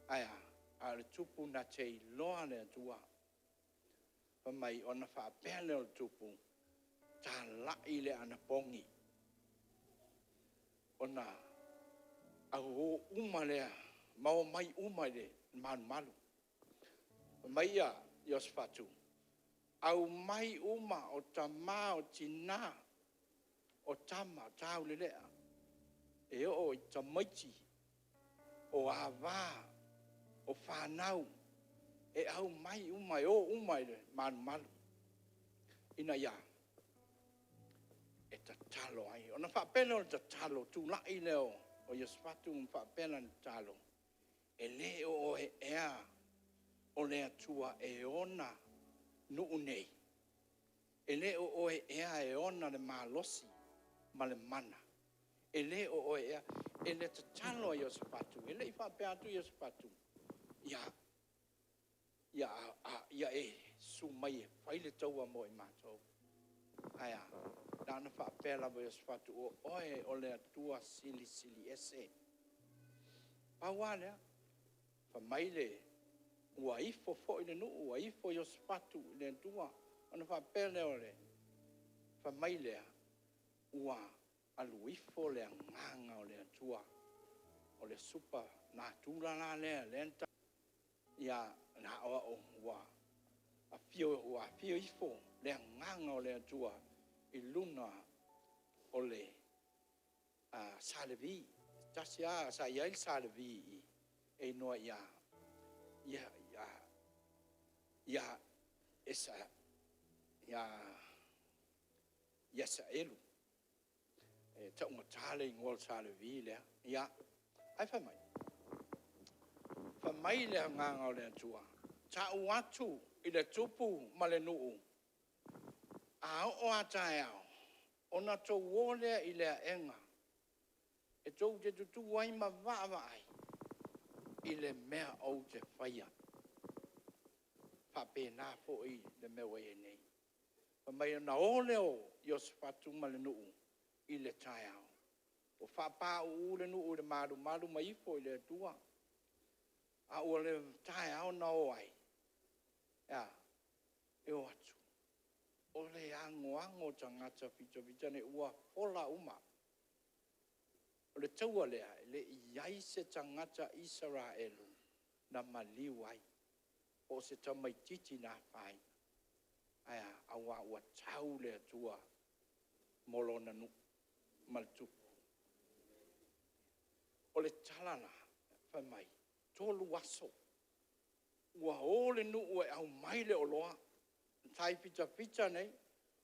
Ae a? A o le tupu na te iloa le Atua. Fai mai ona faapea lea o le tupu, talai le anapogi, ona o uma lea ma omai uma i le malumalu. Fai mai Iosefatu, aumai uma o tama o tina, o tama o taulelea, e oo i tamaiti, o ava, o fanau, e aumai uma e o uma i le malumalu. Ina ia a? E tatalo ai. Ona faapea lea o le tatalo, tulai lea o Iosefatu ma faapea lana tatalo, e le o oe ea o le Atua e ona nuu nei? E le o oe ea e ona le malosi ma le mana? E le o oe ea? I le tatalo a Iosefatu, e le i faapea atu Iosefatu, ia e susu mai e fai le taua mo i matou. Ae a? Na ona faapea lava o Iosefatu, o oe o le Atua Silisili Ese. Pau lava lea, fai mai le Ua ifo foi le nuu, ua ifo Iosefatu i le Atua, ona faapea lea o le fai mai lea, ua alu ifo le agaga o le Atua. O le supa natura la lea na ia na ua afio ifo le agaga o le Atua i luga o le sa Levi. E tasi lava, sa i ai le sa Levi i i, e igoa ia Isaelu. E taugata le igoa o le sa Levi lea. Ae fai mai, fai mai le Agaga o le Atua, tau atu i le tupu ma le nuu, a oo a taeao, ona outou o lea i le aega e tou te tutu ai ma vaavaai i le mea ou te faia. E faapena foi le mea ua i ai nei. Fai mai ona o lea o Iosefatu ma le nuu i le taeao, ua faapauu le nuu i le malumalu ma ifo i le Atua. A ua le taeao na o ai, e a? E o atu, o le anoano o tagata fitafita nei ua fola uma. O le taua lea, e le i i ai se tagata Isaraelu na maliu ai, po o se tamaititi na afaina. Ae a? Aua ua tau le Atua mo Lona nuu ma le tupu. O le tala la, fai mai, 3 aso, ua o le nuu e aumai le oloa, tai fitafita nei,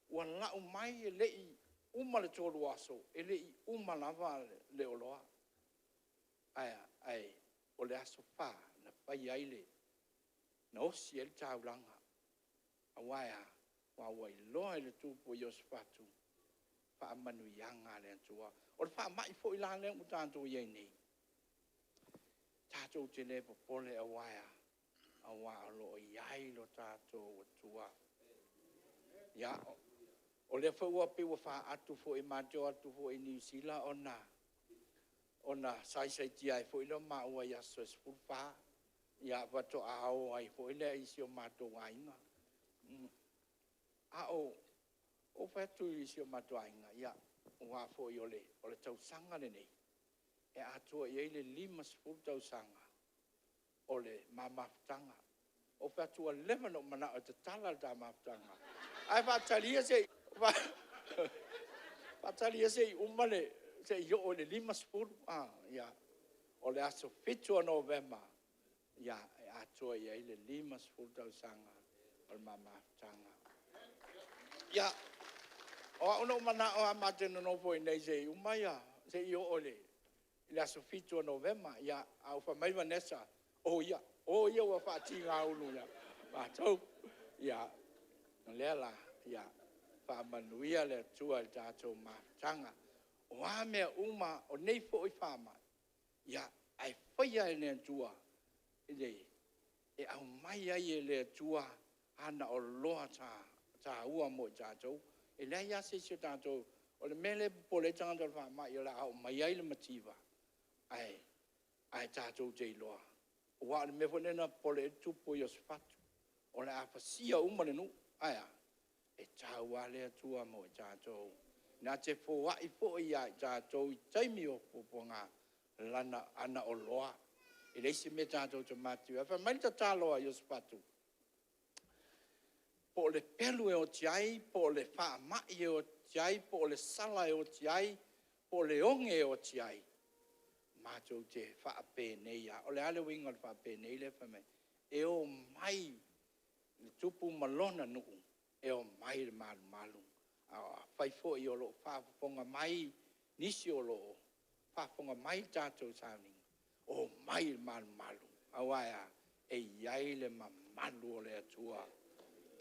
ua lau mai e le i uma le 3 aso, e le i uma lava le oloa. Ae a? Ae o le aso 4 na fai ai le, na osi ai le taulaga, aua e a? Aua ua iloa e le tupu o Iosefatu faamanuiaga a le Atua. O le faamai foi la lea ua tatou i ai nei, tatou te le popole, aua e a? Aua o lo o i ai lo tatou Atua. Ia, o lea foi ua pei ua faaatu foi matou te o atu foi i Niu Sila ona saisaitia ai foi lea o maua i aso e 14, ia faatoa o ai foi lea i si o matou aiga. A ou fai atu i si o matou aiga, ia, aua foi o le tausaga lenei e atoa i ai le 50 tausaga o le ma mafutaga. Ou fai atu, ua leva ona ou manao e tatala le ta mafutaga, ae faatalia se i uma le, se i oo i le 50. Ia, o le aso 7 o Novema e atoa i ai le 50 tausaga o le ma mafutaga. Ia, o au na ou manao lava ma te nonofo i inei se i uma se i oo i le aso 7 o Novema, ae ua fai mai Vanessa, o ia, o ia ua faatigaulu ia matou. Ia, o lea la, ia faamanuia le Atua i le tatou mafutaga. O a mea uma, o nei foi faamai, ae faia e le Atua e aumai ai e le Atua ana oloa taua mo i tatou. E leai lava se isi o tatou… O le mea lea e popole ai tagata i le faamai o le a oo mai ai le mativa, ae tatou te iloa, aua o le mea foi lea na popole ai le tupu o Iosefatu, o le a fasia uma le nuu. Ae a? E tau lava le Atua mo i tatou, na te foai foi ia i tatou i taimi o puapuaga ana oloa. E leai se mea tatou te matitiva ai. Fai mai le tatalo a Iosefatu, po o le pelu e oti ai, po o le faamai e oti ai, po o le sala e oti ai, po o le oge e oti ai, matou te faapenei lava. O le a le uiga o le faapenei lea e fai mai ai? E omai le tupu ma lona nuu e omai i le malumalu. Afai foi o lo o faafofoga mai nisi o lo o faafofoga mai i le tatou sauniga, omai i le malumalu. Aua e a? E i ai le mamalu o le Atua,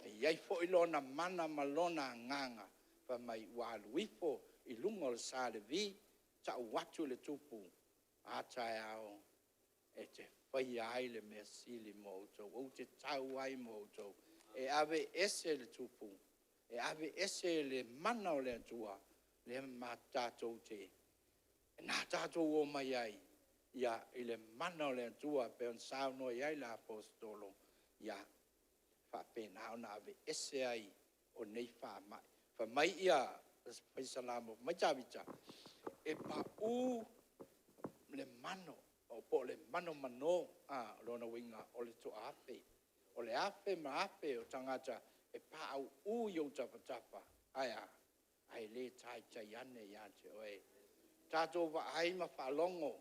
e i ai foi Lona mana ma Lona agaga fai mai ua alu ifo i luga o le sa Levi, tau atu i le tupu, a taeao e te faia ai le mea sili mo outou, ou te tau ai ma outou e aveese le tupu, e aveese le mana o le Atua lea tatou te, na tatou omai ai. Ia, i le mana o le Atua e pei ona saunoa i ai le Aposetolo, ia faapena ona aveese ai o nei faamai. Fai mai ia le Fai Salamo fai mai Tavita, e pau le mano po o le manomano, o lona uiga o le toaafe. O le afe ma afe o tagata e pauu i ou tafatafa, ae a? Ae le taitai ane ia te oe. Tatou vaai ma faalogo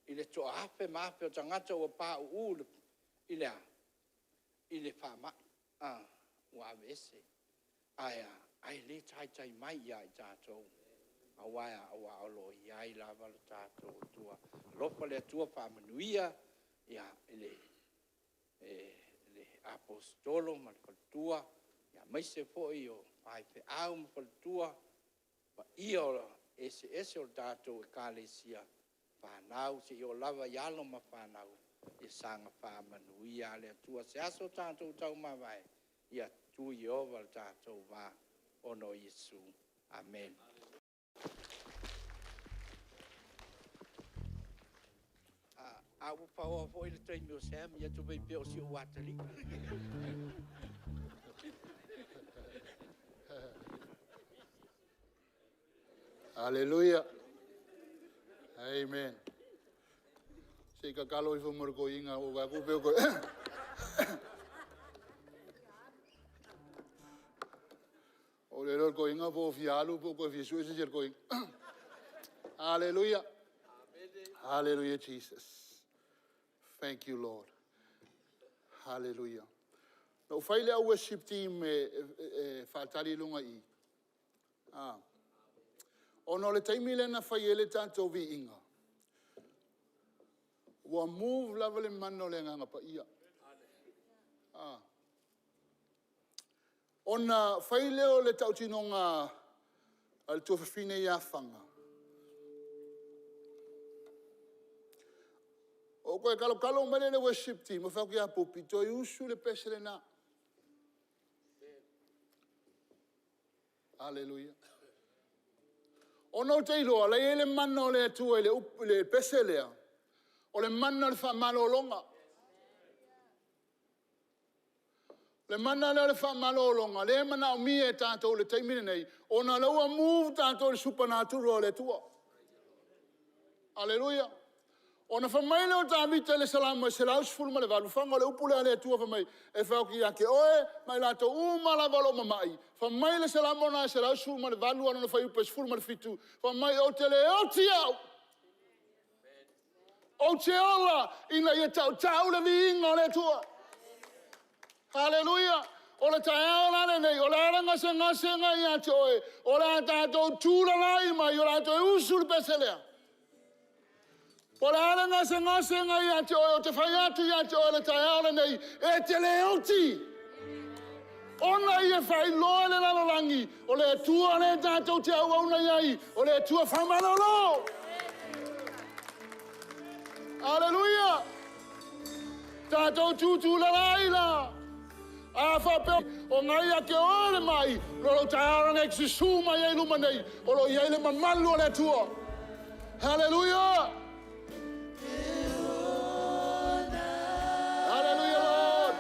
i le toaafe ma afe o tagata ua pauu i le a? I le faamai, ua aveese. Ae a? Ae le taitai mai ia i tatou, aua e a? Aua o lo o i ai lava lo tatou Atua. Alofa le Atua faamanuia i le Aposetolo ma le faletua, aemaise foi o faifeau ma faletua, le paia eseese o le tatou Ekalesia, fanau seia oo lava i alo ma fanau, ia saga faamanuia lava le Atua. Se aso tatou taumavae, ia tutu Ieova i le tatou va ona o Iesu. Amene. A ua paoa foi le taimi o Sam, ia tuu mai pea o si ou atalii. Aleluia. Amen. Se i tatalo ifo mo le toeaina ua ou vaai atu e pei e Ua ou le iloa po o le toeaina po ua fia alu po ua toe fia sue se isi o le toeaina. Aleluia. Hallelujah Jesus. Thank you, Lord. Hallelujah. Na ou fai lea au worship team e faatali i luga i i, ona o le taimi lea na fai ai le tatou viiga, ua move lava le mana o le Agaga Paia. Ona fai lea o le tautinoga a le tuafafine ia Fana, Ou toe talotalo mai lea i le worship team, ou fai atu ia Bupi, toe usu le pese lena. Aleluia. Ona ou te iloa o la e i ai le mana o le Atua i le pese lea, o le mana o le faamalologa. O le mana lea o le faamalologa, o lea e manaomia e tatou i le taimi lenei, ona o lea ua move tatou i le supernatural a le Atua. Aleluia. Ona fai mai lea o Tavita i le Salamo 118, faga o le upu lea a le Atua fai mai, e fai atu ia te oe ma i latou uma lava o lo o mamai, fai mai le Salamo lena e 118 lona fuaiupu e 17, fai mai ou te le oti au, ou te ola ina ia tautau le viiga o le Atua. Aleluia! O le taeao la lenei, o le a le gasegase ia te oe, o le a tatou tulalai mai, o le a toe usu le pese lea. Po o le a le gasegase ia te oe, ou te fai atu ia te oe i le taeao lenei, e te le oti, ona ia faailoa e le lalolagi, o le Atua lea tatou te auauna i ai, o le Atua faamalolo. Aleluia! Tatou tutulala la. A faapea o na ia te oe le mai, o lou taeao lenei e te susu mai ai i luma nei, o lo o i ai le mamalu o le Atua. Hallelujah! Hallelujah, Lord!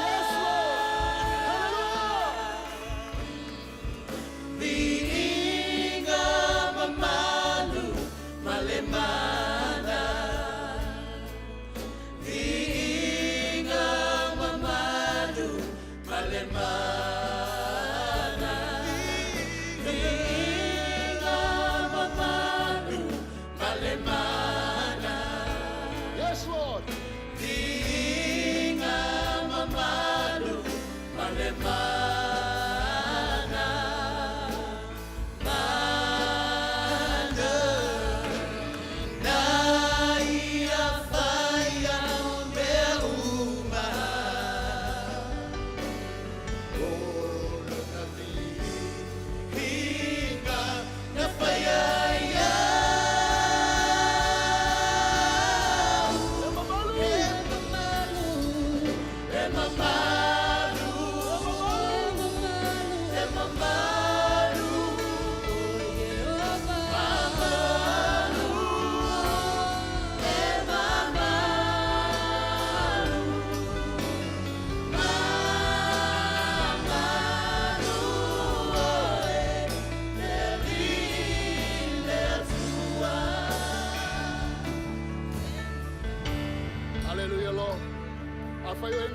Yes, Lord! Hallelujah!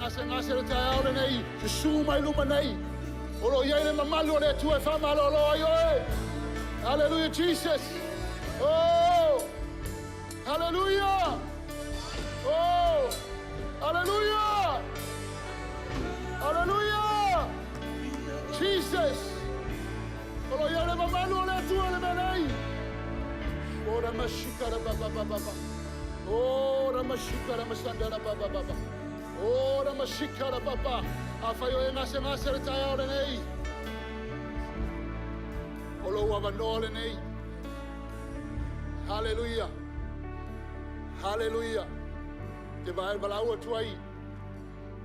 gasegase le taeao lenei, susū mai luma nei. O lo o i ai le mamalu o le Atua e faamalolo ai oe. Hallelujah, Jesus. Oh! Hallelujah! Oh! Hallelujah! Hallelujah! Jesus! O lo o i ai le mamalu o le Atua i le mea nei. Ora mashika ra ba ba ba ba ba. Ora mashika ra masanda ra ba ba ba ba. Ora mashika ra ba ba. Afai o e gasegase le taeao lenei. O lou avanoa lenei. Hallelujah. Hallelujah. Te vae valaau atu ai.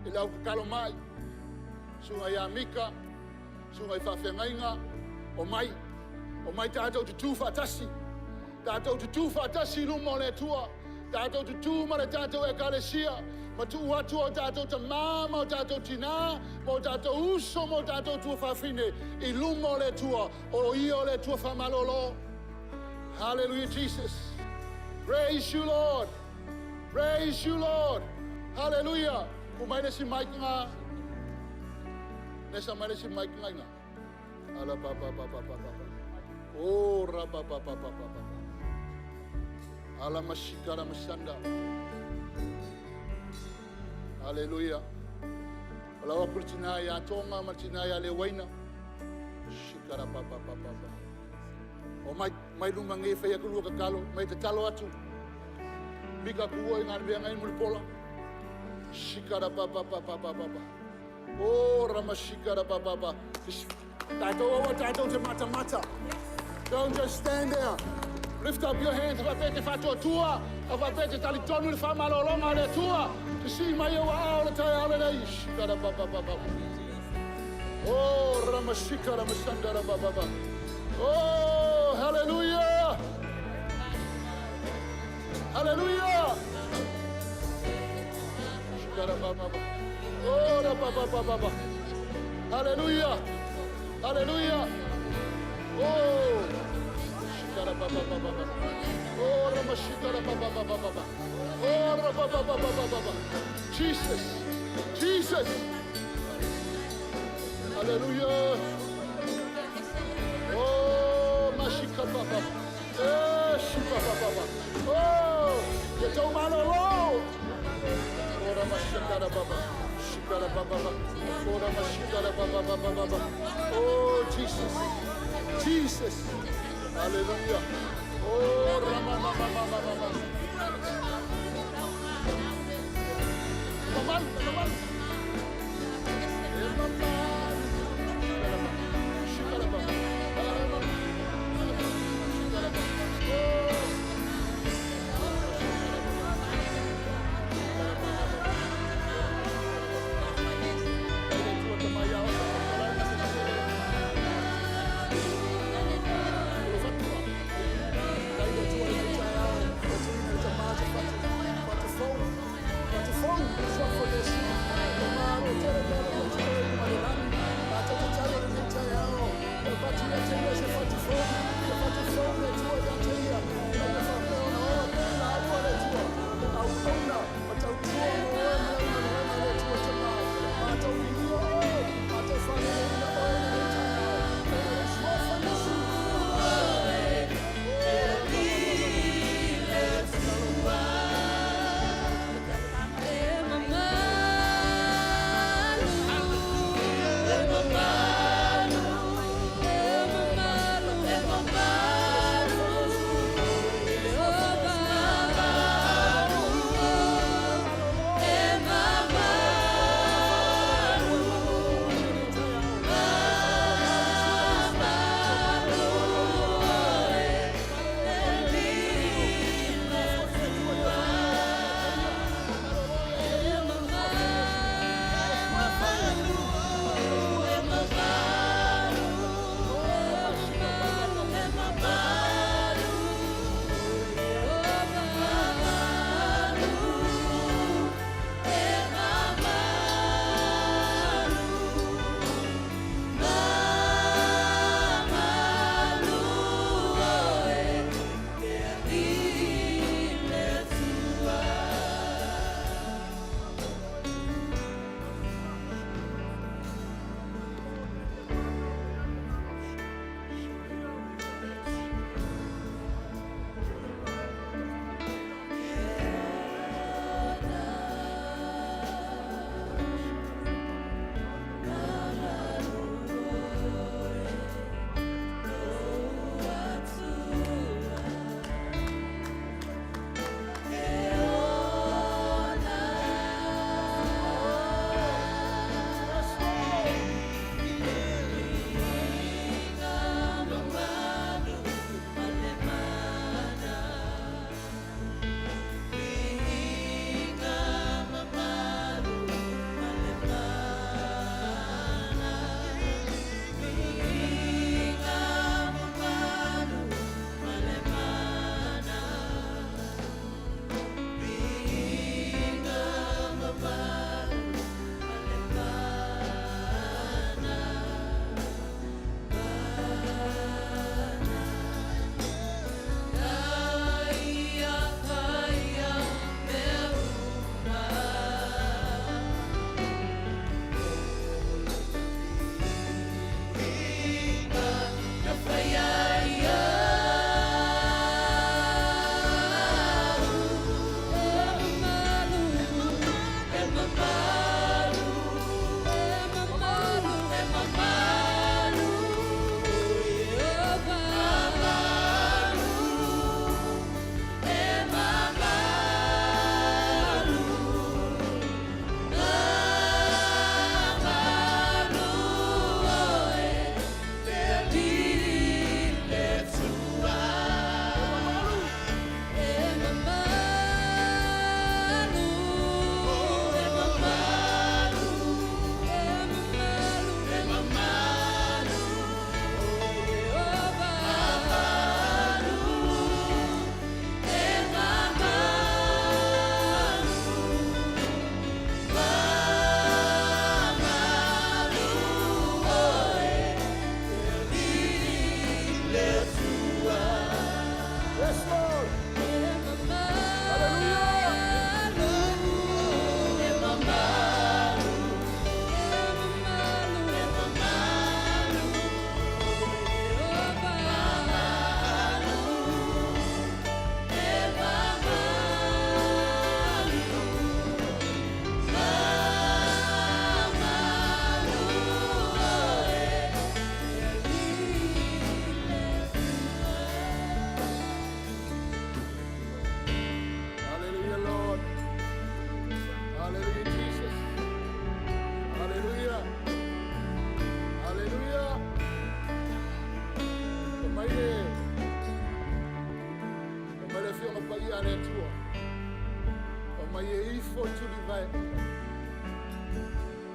I le au tatalo mai. Susuga ia Mika. Susuga i faafeagaiga. Omai. Omai tatou tutū faatasi. Tatou tutū faatasi i luma o le Atua. Tatou tutū ma le tatou ekalesia. Ma tuu atu o tatou tamā ma o tatou tinā, ma o tatou uso ma o tatou tuafafine i luma o le Atua. O ia o le Atua faamalolo. Hallelujah, Jesus. Praise you, Lord. Praise you, Lord. Hallelujah. Ua mai le isi mic ngā. Nesa mai le isi mic ngā inga. Ala pa pa pa pa pa pa pa. Oh, ra pa pa pa pa pa pa. Ala mashika ra masanda. Hallelujah. Ala wa kuli tina ia tonga ma tina ia le waina. Shika ra pa pa pa pa pa. O mai mai luma nge whai aku lua kakalo, mai te talo atu. Mika kua i ngā mea ngai mulipola. Shika ra pa pa pa pa pa pa pa. Oh, rama shika ra pa pa pa. Tātou aua tātou te matamata. Don't just stand there. Lift up your hands. Whapete whātua A whapete tali tonu le whamalolonga le Atua. Te si mai au ao le tai ao le nei. Shika ra pa pa pa pa. Oh, rama shika rama sanda ra pa pa pa. Oh, hallelujah. Hallelujah. Shika ra pa pa pa. Oh, ra pa pa pa pa pa. Hallelujah. Hallelujah. Oh. Shika ra pa pa pa pa pa. Oh, rama shika ra pa pa pa pa pa pa. Oh, ra pa pa pa pa pa pa pa. Jesus. Jesus. Hallelujah. Oh, mashika papa. Eh, shipa papa. Oh, ye tau malolo. Ora mashika ra papa. Shika ra papa. Ora mashika ra papa papa papa. Oh, Jesus. Jesus. Hallelujah. Oh, rama mama mama mama. Mama, mama. Eh, mama. Shika ra papa. Shika ra papa. Oh.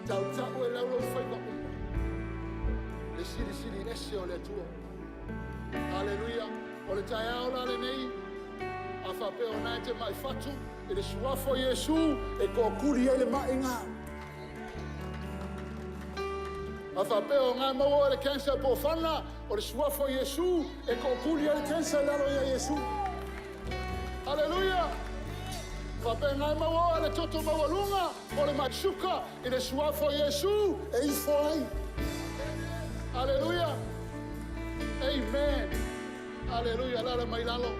Tautau e lau lau faiva uma. Le silisili ese o le Atua. Haleluia. O le taeao la lenei, a faapea o na e te mai fatu, i le suafa o Iesu, e toatuli ai le mai ngā. A faapea o ngā maua o le cancer po whana, o le suafa o Iesu, e toatuli ai le cancer lalo ia Iesu. Haleluia. Faapea ngai maua o le toto maualuga, o le mai suka, i le suafa o Iesu, e ifo ai. Haleluia. Amen. Haleluia. Lala mai lalo.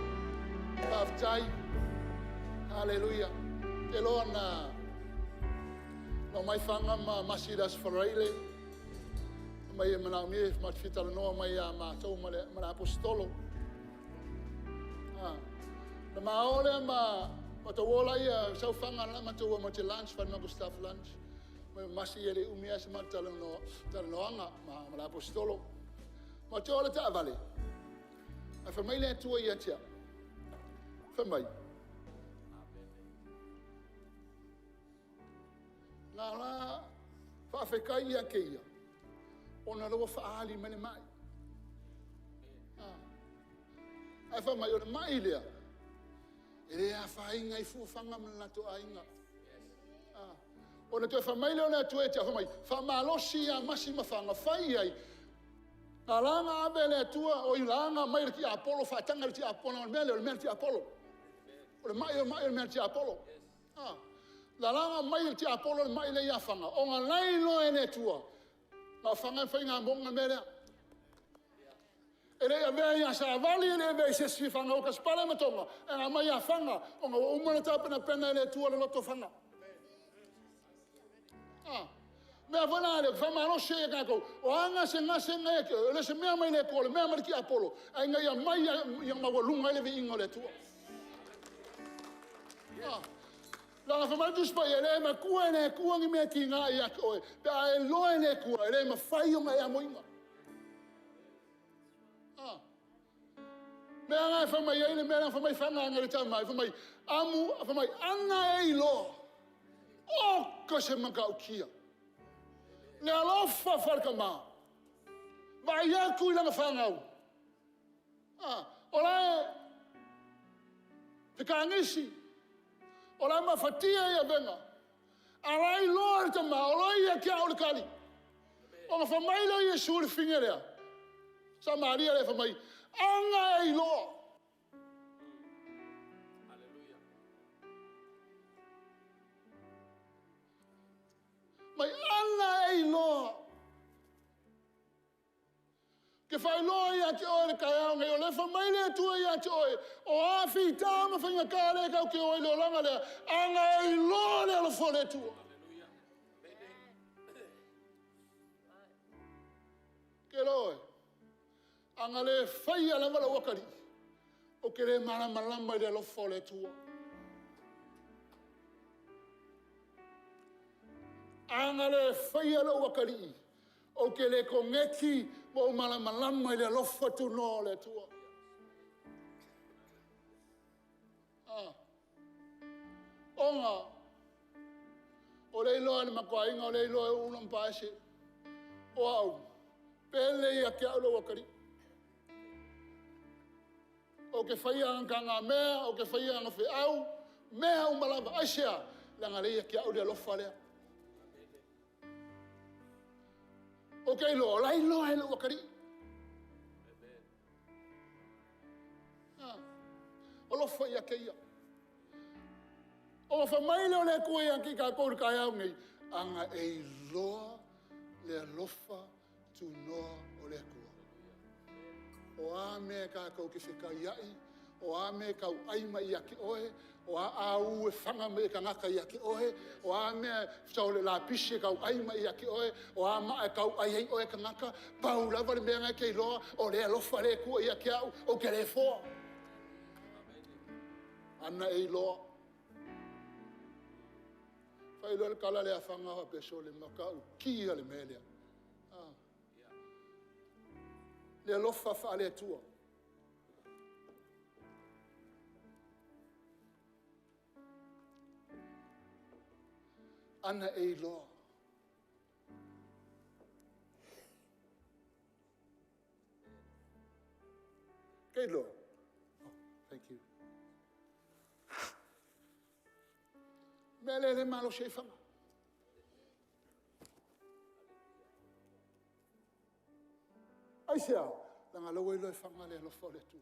Faafetai. Haleluia. Te loa na no mai whanga ma masi las faraile. Mai e mana mi ma te fitala noa mai a mātou ma le, ma le apostolo. Ah. Na maole ma ma te wola ia sau whanga la ma te ua ma te lunch, whan ma staff lunch. Ma masi ele umi asa ma tala no tala noanga ma ma le apostolo. Ma te ola ta avale. A fa mai le atua ia tia. Fa mai. Nā la whaafekai ia ke ia. O na lawa whaali mai le mai. Ah. Ai fa mai o le mai lea. E le a whainga i fuafanga ma le lato ainga. Ah. O na toe wha mai leo le atua e tia fa mai. Wha malosi ia masi ma whanga whai ai. Nā langa ave le atua o i langa mai le ti Apollo whaatanga le ti Apollo o le mea lea o le mea le ti Apollo. O le mai o mai o le mea le ti Apollo. Ah. La langa mai le ti Apollo le mai le ia whanga. O ngā lai loa e le atua. Ngā whanga e whai ngā monga mea lea. E le avea ia sa vali e le avea i se si whanga o ka spale matonga. E ngā mai a whanga. O ngā uma le tāpena pena e le atua le loto whanga. Ah. Mea whana le, wha maro se e kākou. O anga se ngā se ngā e le se mea mai le atua, le mea mai le ki Apollo. Ai ngā ia mai ia maua lunga i le vi inga o le atua. Ah. La nga whamai tuspa i le ma kua e le kua ngi mea ki ngā i ake oe. Pe a e loa e le kua, e le ma whai o ngā e amoinga. Ah. Mea ngā e whamai ai le mea ngā whamai whanga ngā le tamai, whamai amu, whamai anga e i loa. O ka se maka ukia. Le alofa wharka mā. Vai aku i langa whangau. Ah. O la e te kāngisi. O la mafatia ia venga. A lai loa le tama, o loa ia kia o le kali. O nga whamai leo Iesu le finge lea. Sa Maria le whamai. Anga e i loa. Mai anga e i loa. Ke whai loa ia te oe le kai ngai, o le whamai le atua ia te oe. O a whita ma whainga kā le kau ke oe le olanga lea. Anga e i loa le alofo le atua. Ke loe. Anga le whai a lava la wakari. O ke le mara malama i le alofo le atua. Anga le whai a la wakari. O ke le kongeti mo o malamalama i le alofa tu noa o le Atua. Ah. Onga, o le iloa le makuainga, o le iloa e ulo mpaese. O au, pele ia ke au le wakari. O ke whai anga ngā mea, o ke whai anga whe au, mea umalava, aisea, langa le ia ke au le alofa lea. O ke iloa, la iloa e le wakari. Ah. O lofa ia ke ia. O fa mai le o le kua ia ki ka kouru kai au nei. Anga e iloa le alofa tu noa o le kua. O a mea ka kau ke whika iai, o a mea kau ai mai ia ke oe, o a au e whanga me ka ngaka ia ke oe, o a mea sau le la pisi kau ai mai ia ke oe, o a maa kau ai ai oe ka ngaka, pau lava le mea ngai ke iloa, o le alofa le kua ia ke au, o ke le foa. Ana e iloa. Whai loa le kala le awhanga wa peso le maka u kia le mea lea. Ah. Le alofa wha le atua. Ana e iloa. Ke iloa. Oh, thank you. Mea lea le malosi ai fana. Aisea? Leaga o la ua iloa e fana le alofa o le Atua.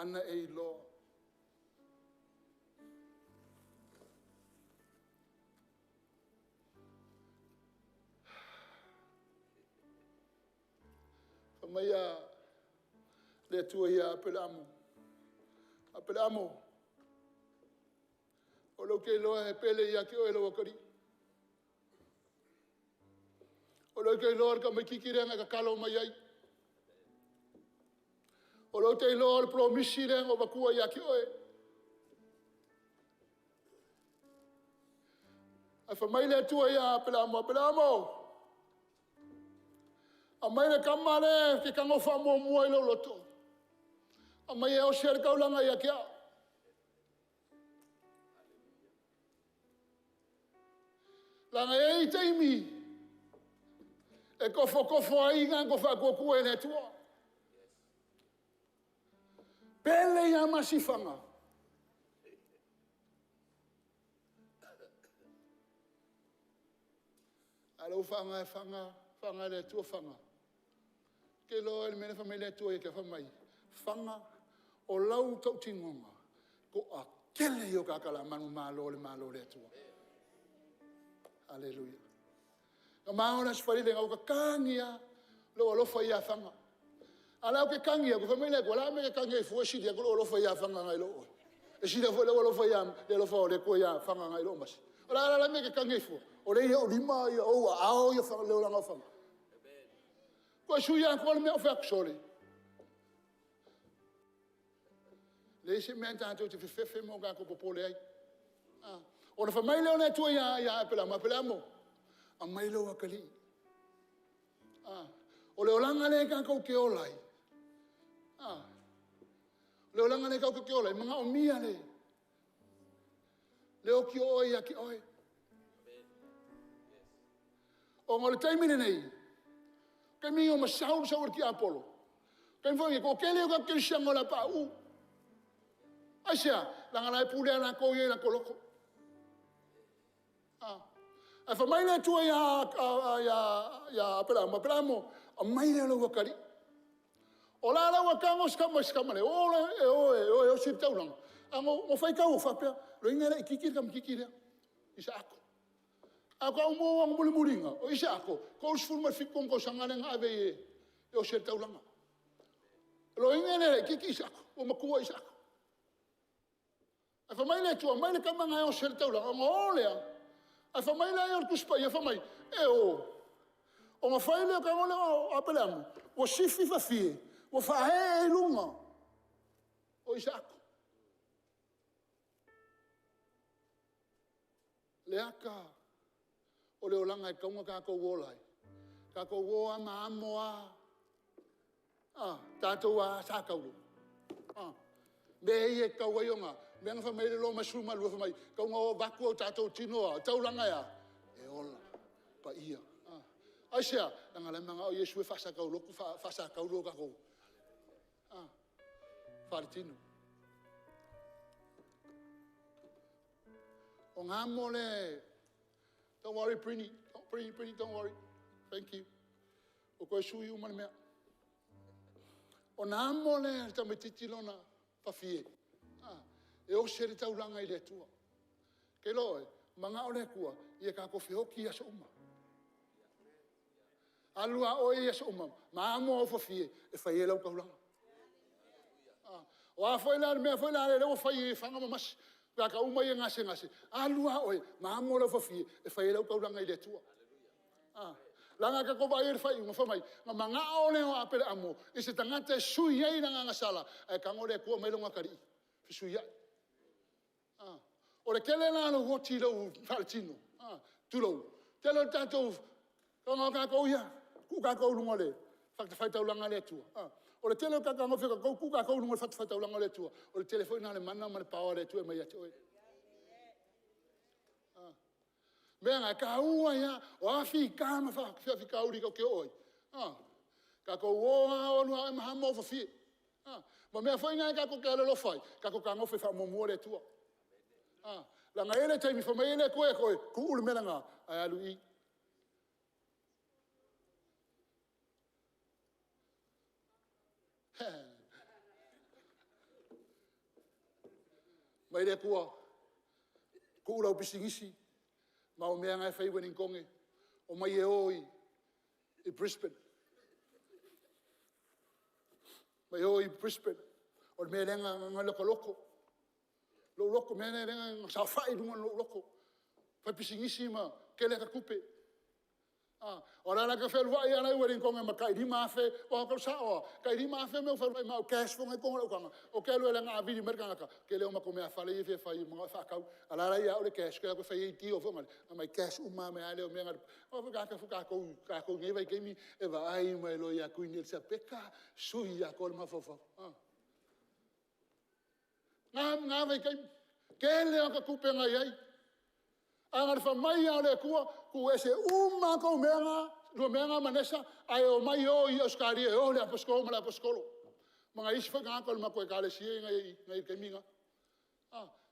Ana e iloa. Fai mai le Atua ia Aperamo, Aperamo, o lea ou te iloa e pele ia te oe lou atalii. O lea ou te iloa le tamaitiiti lea na e tatalo mai ai. O lea ou te iloa o le promise lea na ou avatua ia te oe. Ae fai mai le Atua ia Aperamo, Aperamo, aumai le tama lea e te tago faamuamua i lou loto, aumai e osi ai le taulaga ia te au. Leaga e i ai taimi e tofotofo ai tagata faatuatua i le Atua. Pele ia masifaga. A o lea ua faga e faga, faga e le Atua faga. Ou te iloa le mea lea na fai mai ai le Atua ia te au, fai mai, Faga o lau tautinoga, e toatele ia o tagata o le a manumalo i le Malo o le Atua. Aleluia. Na ma o le Aso Faraile na ou tatagi lava i lou alofa ia Faga. A o lea ou te tagi atu, fai mai le Atua, o le a le mea e te tagi ai fua? E sili atu lou alofa ia Faga nai lo oe. E sili atu foi lou alofa le alofa o le Atua ia Faga nai lo Masi. O le a la le mea e te tagi ai fua? O lea e i ou lima, o ou aao le olaga o Faga. Toe sui atoa le mea, ou fai atu, sole, e leai se mea tatou te fefefe ma o tatou popole ai. Ona fai mai lea o le Atua ia Aperamo, Aperamo, aumai lou atalii. O le olaga lea tatou te ola ai, o le olaga lea tatou te ola ai, e manaomia le oti o oe ia te oe. Ona o le taimi lenei, o le taimi lenei ua sau le sau a le tiapolo, o le taimi foi lenei, o le toatele ia o tagata kerisiano o le a pauu. Aisea? Leaga o la e pule lava latou ia i o latou loto. Ae fai mai le Atua ia Aperamo, Aperamo, aumai lou atalii. O la la ua tago si tama e o e osi le taulaga, ae na ou faitau ou faapea, loiga e laitiiti le tamaitiiti lea, Isaako. Ae faatoa ou maua atu mulimuliga, o Isaako, e 37 ona tausaga lea na ave ai e osi ai le taulaga. O lona uiga e le laitiiti Isaako, ua matua Isaako. Ae fai mai le Atua, aumai le tama lena e osi ai le taulaga, ona o lea, ae fai mai lea o le Tusi Paia fai mai, e o, ona fai lea, ona tago lea o Aperamo, ua sifi fafie, ua faaee i luga o Isaako. Le ata o le olaga e tatau ona tatou ola ai, tatou o lava ma amo lava tatou a sa taulu. Mea ia e tatau ai ona, lea na fai mai ai le Roma 12, fai mai, e tatau ona o avatu o tatou tino a? Taulaga e a? E ola, paia. Aisea? Leaga o la e manao Iesu e faasatauro o tatou faaletino. Ona amo lea, don't worry Prini, Prini, Prini, don't worry. Thank you. Ua toe sui uma le mea. Ona amo lea e le tamaitiiti lona fafie e osi ai le taulaga i le Atua. E te iloa oe, manao le Atua ia tatou feoti i aso uma. Alu lava oe i aso uma ma amo au fafie e fai ai lau taulaga. O a foi la le mea foi lea ua fai e fana ma masi, tagata uma ia e gasegase, alu lava oe ma amo lau fafie e fai ai lau taulaga i le Atua. Leaga a tatou vaai i ai i le faaiuga, fai mai, na manao lea o Aperamo i se tagata e sui ai lana agasala, ae tago le Atua aumai lona atalii, fesuiai. O le tele la o lou oti faaletino, tulou, tele o tatou, leaga o tatou ia, tuu tatou i luga o le fatafaitaulaga a le Atua. O le tele o tagata e tuu tatou i luga o le fatafaitaulaga a le Atua, o le tele foi lena o le mana ma le paoa a le Atua e aumai ia te oe. O le mea lena e taua ai lava, o a fita ma faafitauli tou te oo ai, Tatou o lava o alu lava oe ma hama ou fafie. Ma mea foi na tatou te alolofa ai, tatou fetagofi e faamuamua le Atua. Leaga e i ai le taimi fai mai ai le Atua ia te oe, tuu le mea lena ae alu i i. Fai mai le Atua, tuu lau pisinisi ma au mea na e fai i Ueligitone, omai e o i Brisbane. Omai e o i Brisbane, o le mea lea na lotoloto, lou loto, le mea lea na saofai i luga o lou loto, faipisinisi ma tele ata tupe. O la e te fealuai lava la i Ueligitone ma le tai $5,000, aua ou te alu sao lava, e tai $5,000 le mea ou te fealuai ai ma au, cash foi na e i totonu o lau taga, ou te alu ai leaga a vili mai le tagata, ou te le o matou meaafale ia e fia fai, manao e faatau. A o la e ia au le cash ou te alu atu e fai ai deal foi nale, aumai cash uma mea lava ia. Aua foi tagata tatou i nei vaitaimi, e vaai mai loa ia Kuini Elisapeta, sui atoa le mafaufau. O na vaitaimi, tele ata tupe na i ai, ae na o le fai mai lava o le Atua, tuuese uma lava tou mea na, lua mea na ma Nesa, ae omai e o i Ausetalia e o i le Aposetolo ma le Aposetolo. Ma nai isi foi tagata o le matou ekalesia na i ai i le taimi lena.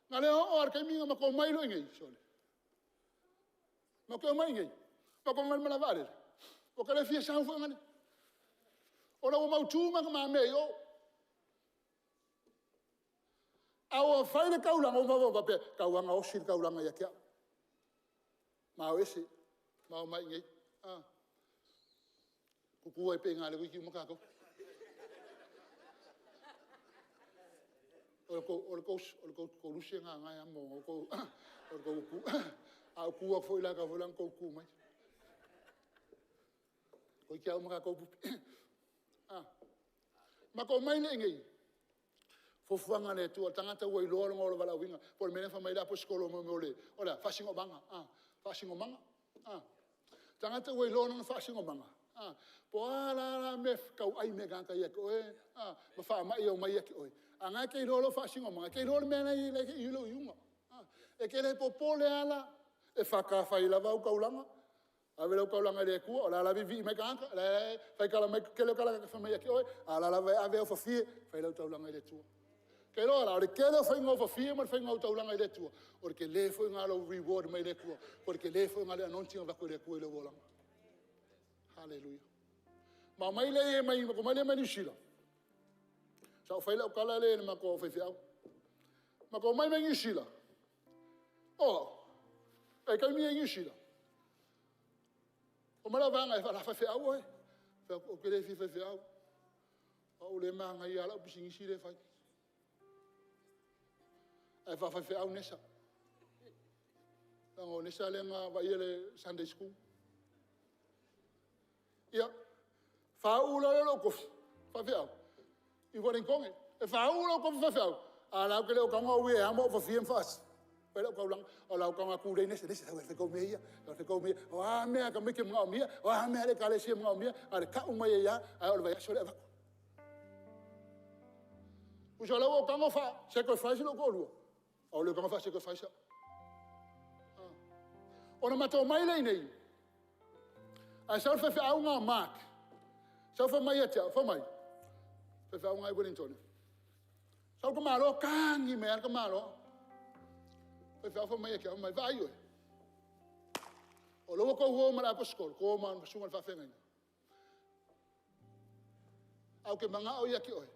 Na le oo lava i le taimi na matou omai loa i inei, sole, matou omai i inei, matou omai i le malae vaalele, ua ta le fia sau foi lele. Ona ua mautu ma mea i o. Ae ua fai le taulaga, ou faapea, e tatau lava ona osi le taulaga ia te au. Ma o ese, ma omai i inei. Tutu ai pea i ina o lea toeitiiti uma tatou. O le tou lusi lena o lena e amo e outou. A ou tu atu foi la, e tatau foi la ona outou tu mai. Toeitiiti lava uma tatou Bupi. Matou omai lea i inei, o fuafuaga a le Atua, o le tagata ua iloa lona ola valaauina. Po o le mea lea na fai mai ai le Aposetolo o le a? Faasinomaga. Faasinomaga. O le tagata ua iloa lona faasinomaga, po o a la mea e tauai mai ai le tagata ia te oe ma faamai e omai ia te oe, a o lena e te iloa lou faasinomaga, e te iloa le mea la e i ai lou iuga. E te le popole lava la, e faata fai lava au taulaga, ave lau taulaga i le Atua, o la e lava e vivii mai tagata, o la e faitala mai, tele o tala e fai mai ia te oe, a o la e lava e ave au fafie, fai lau taulaga i le Atua. Ou te iloa la, o le tele o le faiga o ou fafie ma le faiga o au taulaga i le Atua, o le tele foi lena o lou reward mai le Atua, o le tele foi lena o le anointing e avatu e le Atua i lou olaga. Haleluia. Na matou omai lea mai Niu Sila, sa ou fai lau tala lea i le matou aufaifeau. Na matou omai mai Niu Sila, o au, o taimi ia i Niu Sila, omai lau vaega o le a faifeau oe. Ou fai atu, ou te le fia faifeau, o au o lea e manaia lava lau pisinisi lea e fai. Ae faafaifeau Nesa, leaga o Nesa lea na vaaia le Sunday School. Ia, faauu loa lea o lou tofi faifeau i Ueligitone. E faauu lou tofi faifeau, a o la e ou te le o tago au ia e amo ou fafie ma fai lau taulaga. A o la e tago atu tulei Nesa, Nesa sau e fai tou mea ia, fai tou mea ia. O a mea a tamaiti e manaomia, o a mea a le ekalesia e manaomia, na o le tau mai ai lava, ae oo i le vaiaso e avatu. Tusa o la ua ou tago faa-sacrifice lou toalua, ae ua le tago faa-sacrifice au. Ona matou omai lea i inei, ae sau le faifeau lena o Mark, sau fai mai ia te au, fai mai, le faifeau lena i Ueligitone, sau le tamaloa, tagi mai lava le tamaloa. Le faifeau fai mai ia te au, vaai oe, o lea ua outou o ma le Aposetolo, o ma le susuga i le faafeagaiga, ae ou te manao ia te oe,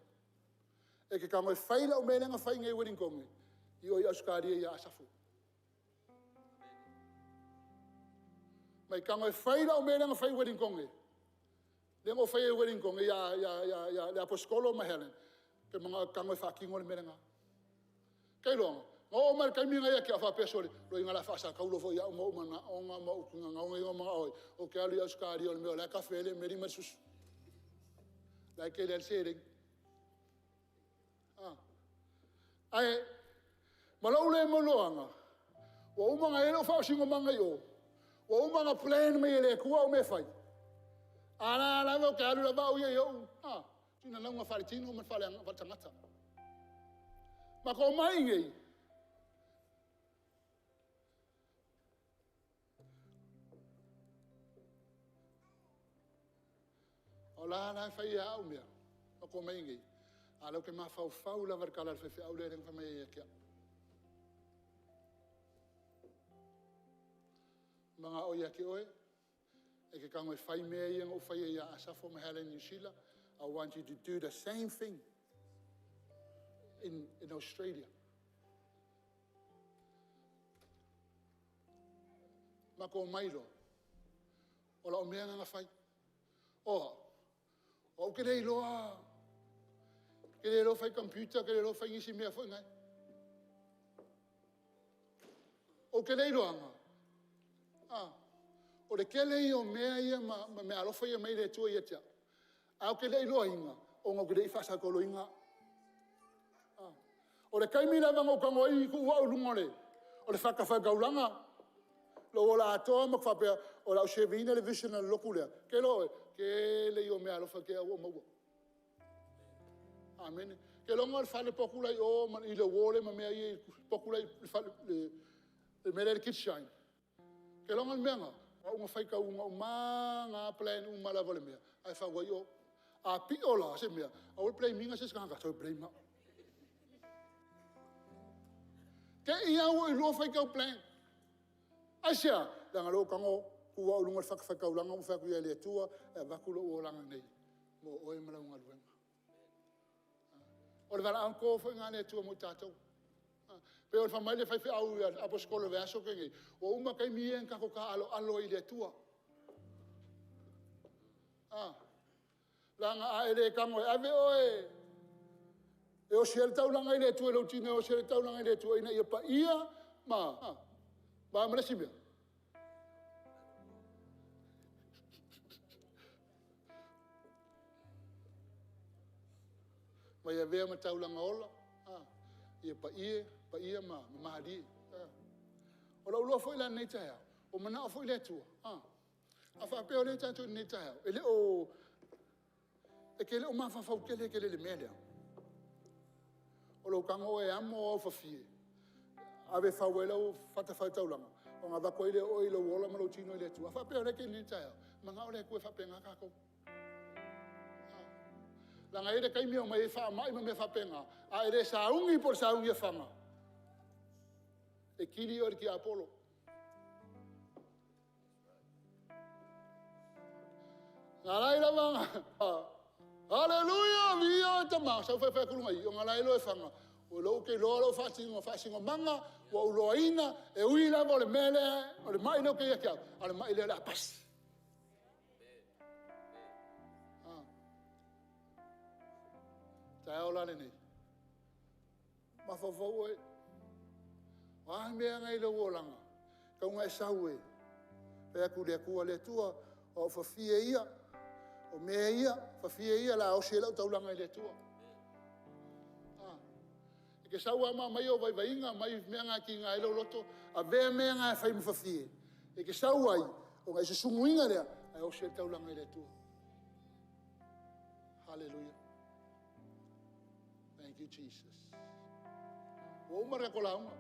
e te tago e fai lau mea lea na fai i Ueligitone i o i Ausetalia ia Asafo. Ma e tago e fai lau mea lea na fai i Ueligitone, lea na ou faia i Ueligitone ia le Aposetolo ma Helen, ou te manao e tago e faatino le mea lena. Tailo, na oo mai i le taimi lena ia te au, ou faapea, sole, loiga o le a faasakaulo foi au ma ou manaoga ma ou manaoga, ou te alu i Ausetalia o le mea o la e kafe ai le meli ma le susu. O la e tele ai le seleni. Ae ma lou lea iloaga, ua uma ona i ai lou faasinomaga i o, ua uma ona plan mai e le Atua au mea e fai, a o la lava ou te alu lava au ia i ou finauga faaletino ma faaletagata. Matou omai i inei, O la la e fai e au mea, ma ko mai nei, a o lea ou te mafaufau lava i le tala a le faifeau lea na fai mai ia te au. Manao ia te oe, e te tago e fai mea ia na ou faia ia Asafo ma Helen i Niu Sila. I want you to do the same thing in Australia. Matou omai loa, o lau mea lena na fai. O au, o au ou te le iloa, ou te le iloa fai computer ou te le iloa fai nisi mea foi nei. Ou te le iloaina, a, o le tele ia o mea ia ma meaalofa ia e aumai le Atua ia te au, ae ou te le i iloaina, ona ou te le i faasautauloina au. O le taimi lava na ou tago ai tuu au i luga o le fatafaitaulaga, lou ola atoa ma ou faapea o le a ou serve ina le vision a le lotu lea, ou te iloa oe, o le tele ia o meaalofa ua ou maua. Amene. Ou te iloa o le fale potu la e i o i le uo ma mea ia i le potu la e i le mea la e i le Kids Shine, ou te iloaina le mea lena, o au na faitauina uma na plan uma lava o le mea ae fau ai o. A pio la se mea, aua le blame ina se isi tagata, toe blame au. Te i lava ua iloa faitau plan. Aisea? Leaga o lea ua ou tago tu au i luga o le fatafaitaulaga ou fai atu ai, Le Atua, e avatu lou olaga nei mo Oe ma lau galuega. O le valaau to foi lena a le Atua mo i tatou. E pei ona fai mai le faifeau aposetolo i le vaiaso na tea nei, ua uma taimi ia na tatou taaaloalo ai i le Atua. A, leaga a e le tago e ave oe e osi ai le taulaga i le Atua i lou tino e osi ai le taulaga i le Atua ina ia paia ma… a ma le isi mea? Ma ia avea ma taulaga ola, ia paia ma malie. O lou iloa foi la i lenei taeao, ua manao foi le Atua, a faapea o lea tatou te i lenei taeao, e le o, e te le o mafaufau tele tele i le mea lea. O lou tago oe e amo au fafie, ave e fau ai lau fatafaitaulaga, ona avatu ai lea o oe i lou ola ma lou tino i le Atua. A faapea o lea e te i lenei taeao, manao le Atua e faapena tatou. Leaga e i ai le taimi e omai ai faamai ma mea faapena, a e le sauni po o le sauni e fana, e kili oe e le tiapolo. Na ala ai lava ona, Aleluia, viia oe Tama, sau fai atu luga i i, ona o la e iloa e fana, o lea ou te iloa lou faasinomaga, ua ou iloaina, e ui lava o le mea lea, o le mai lea ia te au, a o le mai lea o le a pasi. O le taeao la lenei, mafaufau oe, o a mea na i lou olaga, e tatau ona e sau e fai atu i le Atua, Le Atua, o au fafie ia, o mea ia, o fafie ia o le a osi ai lau taulaga i le Atua. E te sau lava ma aumai ou vaivaiga, aumai mea na e tiga ai lou loto, avea mea na e fai ma fafie e te sau ai, ona e susunuina lea, ae osi ai le taulaga i le Atua. Hallelujah. Thank you, Jesus. Ua uma le tatou lauga.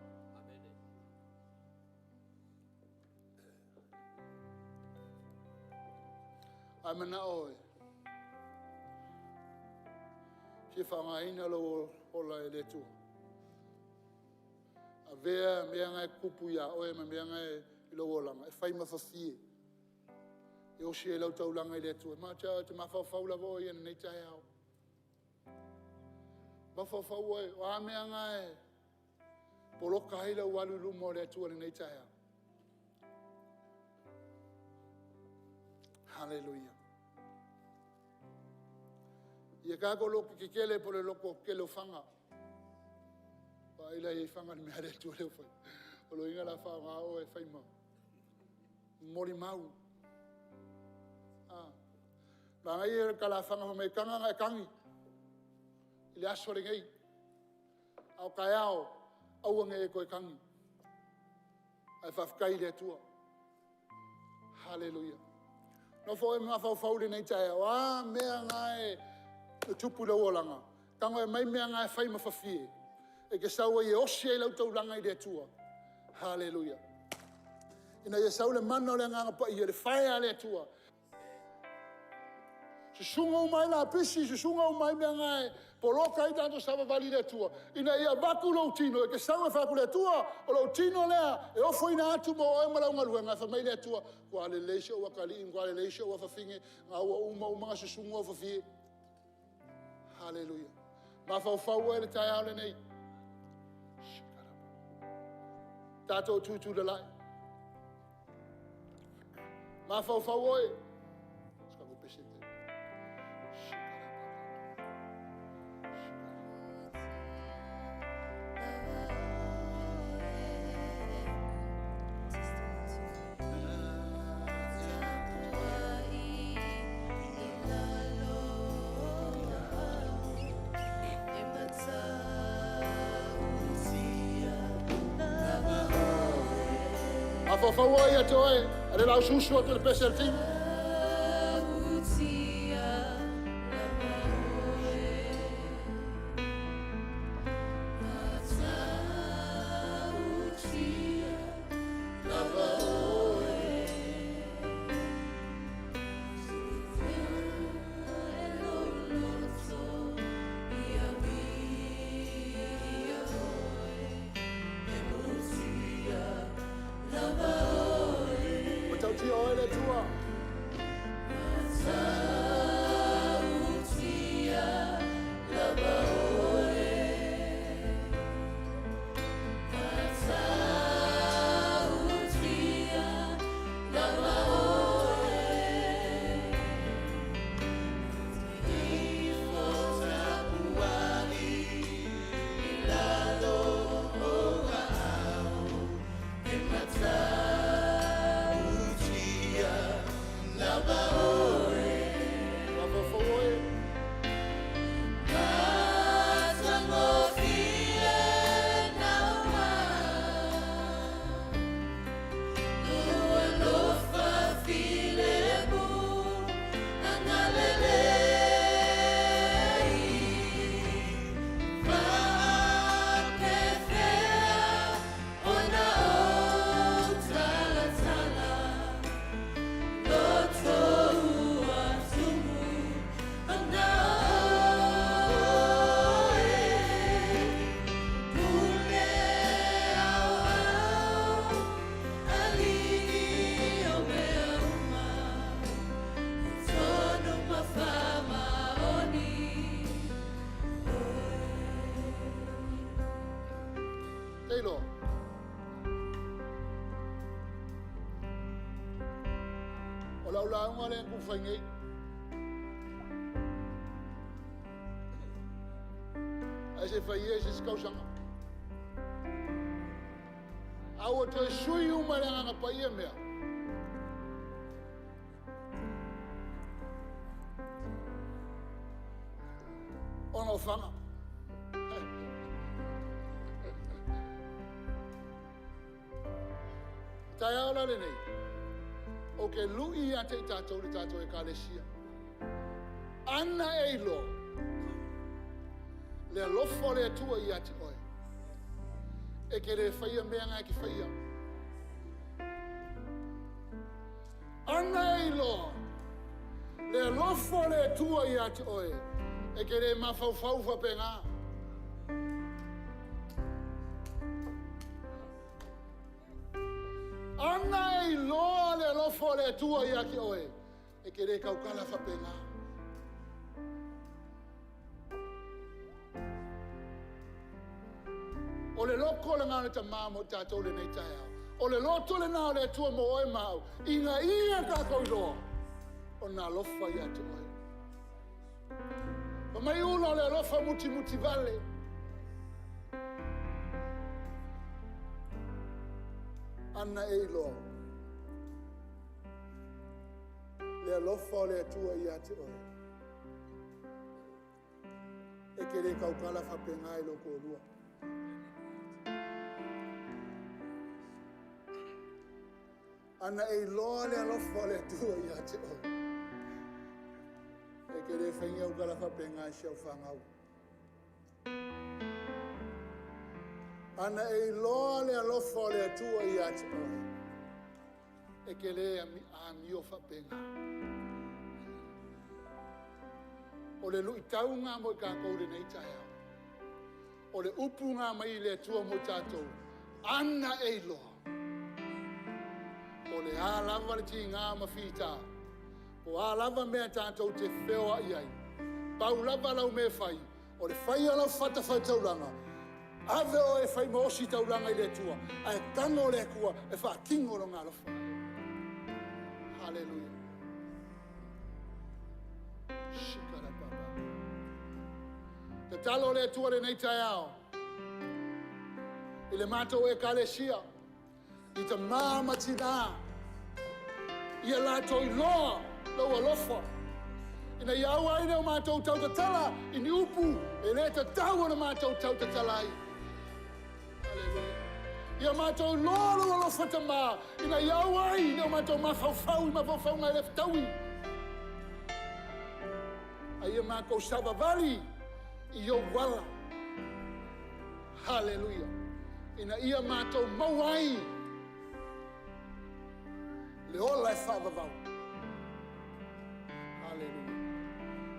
A e manao e fia faaaogaina lou ola e le Atua, avea mea na e tutupu ia oe ma mea na i lou olaga e fai ma fafie e osi ai lau taulaga i le Atua. E te mafaufau lava oe ia i lenei taeao. Mafaufau oe, o a mea na e poloka ai lou alu i luma o le Atua i lenei taeao. Haleluia. Ia tatou lototetele po o le lototetele o fana. Vaai la i ai i fana i le mea a le Atua lea ua fai. O lona uiga o le a faaaoga oe e fai ma molimau. A, manaia ia o le talafaga fai mai e taga ona e tagi i le aso lenei, a o taeao, aua ne i e toe tagi, ae faafetai i le Atua. Haleluia. Nofo oe ma mafaufau i lenei taeao, o a mea na e tutupu i lou olaga, tago e aumai mea na e fai ma fafie e te sau ai e osi ai lau taulaga i le Atua. Haleluia. Ina ia sau le mana o le Agaga Paia, le fire a le Atua. Susuga uma ai lapisi, susuga uma ai mea na e poloka ai tatou savavali i le Atua, ina ia avatu lou tino, e te sau e fai atu, le Atua, o lou tino lea e ofoina atu mo oe ma lau galuega, fai mai le Atua, matua lelei si ou atalii, matua lelei si ou afafine, na ua uma uma ona susugu au fafie. Haleluia. Mafaufau oe i le taeao lenei. Tatou tutulala'i. Mafaufau oe. Mafaufau oe ia te oe, a le laususu atu le pese a le timu. Matautia oe le Atua. Mafaufau oe. Taylor. O lau lauga lea na fai nei. Ae se fai ia i se isi tausaga. A ua toe sui uma le Agaga Paia mea. Ona o fana. Taeao la lenei, ou te lui ia te i tatou le tatou ekalesia. Ana e iloa le alofa o le Atua ia te oe. E te le faia mea na e te faia. Ana e iloa le alofa o le Atua ia te oe. E te le mafaufau faapena. Ana e iloa le alofa o le Atua ia te oe. E te le tautala faapena. O le loto lena o le tamā mo i tatou lenei taeao. O le loto lena o le Atua mo oe ma au. Ina ia tatou iloa, o na alofa ia te oe. Fa mai ula o le alofa mutimuti vale. Ana e iloa. Le alofa o le Atua ia te oe. E te le tautala faapena i lou toalua. Ana e iloa le alofa o le Atua ia te oe. E te le faia au tala faapena i si au fanau. Ana e iloa le alofa o le Atua ia te oe. E te le amio faapena. O le luʻitau gā mo i kākou lenei taeao. O le upu gā mai i le Atua mo i tātou. Ana e iloa. O le a lava le tigā ma fitā. Po o a lava mea tātou te feoai ai. Pau lava lau mea e fai. O le fai o lau fatafaitaulaga. Ave oe e fai ma ositaulaga i le Atua. Ae tago le Atua e faatino lona alofa. Haleluia. Shikarapapa. Tatalo le Atua lenei taeao. I le matou ekalesia. I tamā ma tinā. Ia latou iloa lou alofa. Ina ia aua ai ne i o matou tautatala i ni upu e le tatau ona matou tautatala ai. Haleluia. Ia matou iloa lou alofa tamā. Ina ia aua ai ne i o matou mafaufau i mafaufauga e le fetaui. A ia matou savavali i ou ala. Haleluia. Ina ia matou maua ai le ola e faavavau. Haleluia.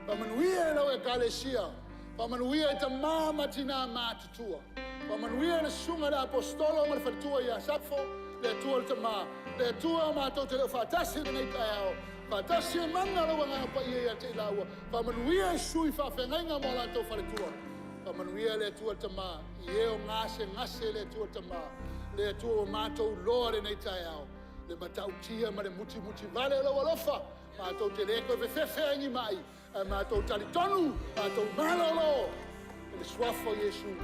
Faamanuia e lau ekalesia. Faamanuia i tamā ma tinā matutua. Faamanuia le susuga i le aposetolo ma le faletua ia Safo, le Atua le Tamā. Le Atua matou te le o faatasi i lenei taeao. Faatasi e mana lou agaga paia ia te i laua. Faamanuia i sui faafeagaiga ma o latou faletua. Faamanuia le Atua le Tamā. I e o gasegase le Atua le Tamā. Le Atua ua matou iloa lenei taeao. Le matautia ma le mutimuti vale o lou alofa. Matou te le toe fefefe ai ni mai. Ae matou talitonu, matou malolo. I le suafa o Iesu.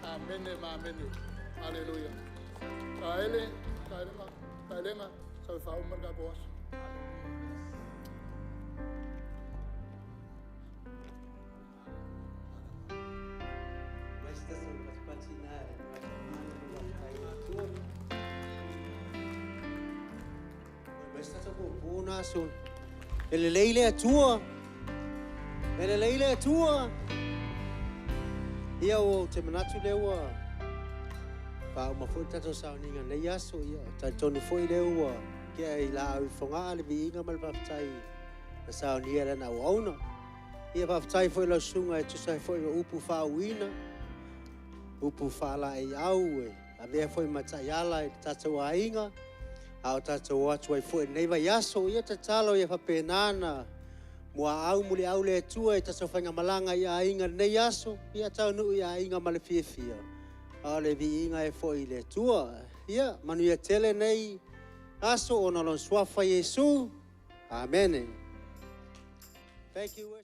Amene ma amene. Haleluia. Taele, taelega, taelega, sau e faauma le tatou aso. Mai se tasi o patipati nā e mai le Atua. Mai se tasi o pupu nā so. E lelei le Atua. E lelei le Atua. Ia ua ou te manatu lea ua faauma foi le tatou sauniga nei aso. Ia, talitonu foi lea ua kea i laau i Fogaa le viiga ma le faafetai na saunia lana auauna. Ia faafetai foi lau susuga e tusa ai foi o upu faauuina, upu faalaeiau e avea foi ma taiala i le tatou aiga, a o tatou o atu ai foi i lenei vaiaso. Ia tatalo ia faapena na muaau muliau le Atua i tatou faigamalaga i aiga i lenei aso, ia taunuu i aiga ma le fiafia, a o le viiga e foi i le Atua. Ia, manuia tele nei aso ona o lona suafa Iesu. Amene. Thank you.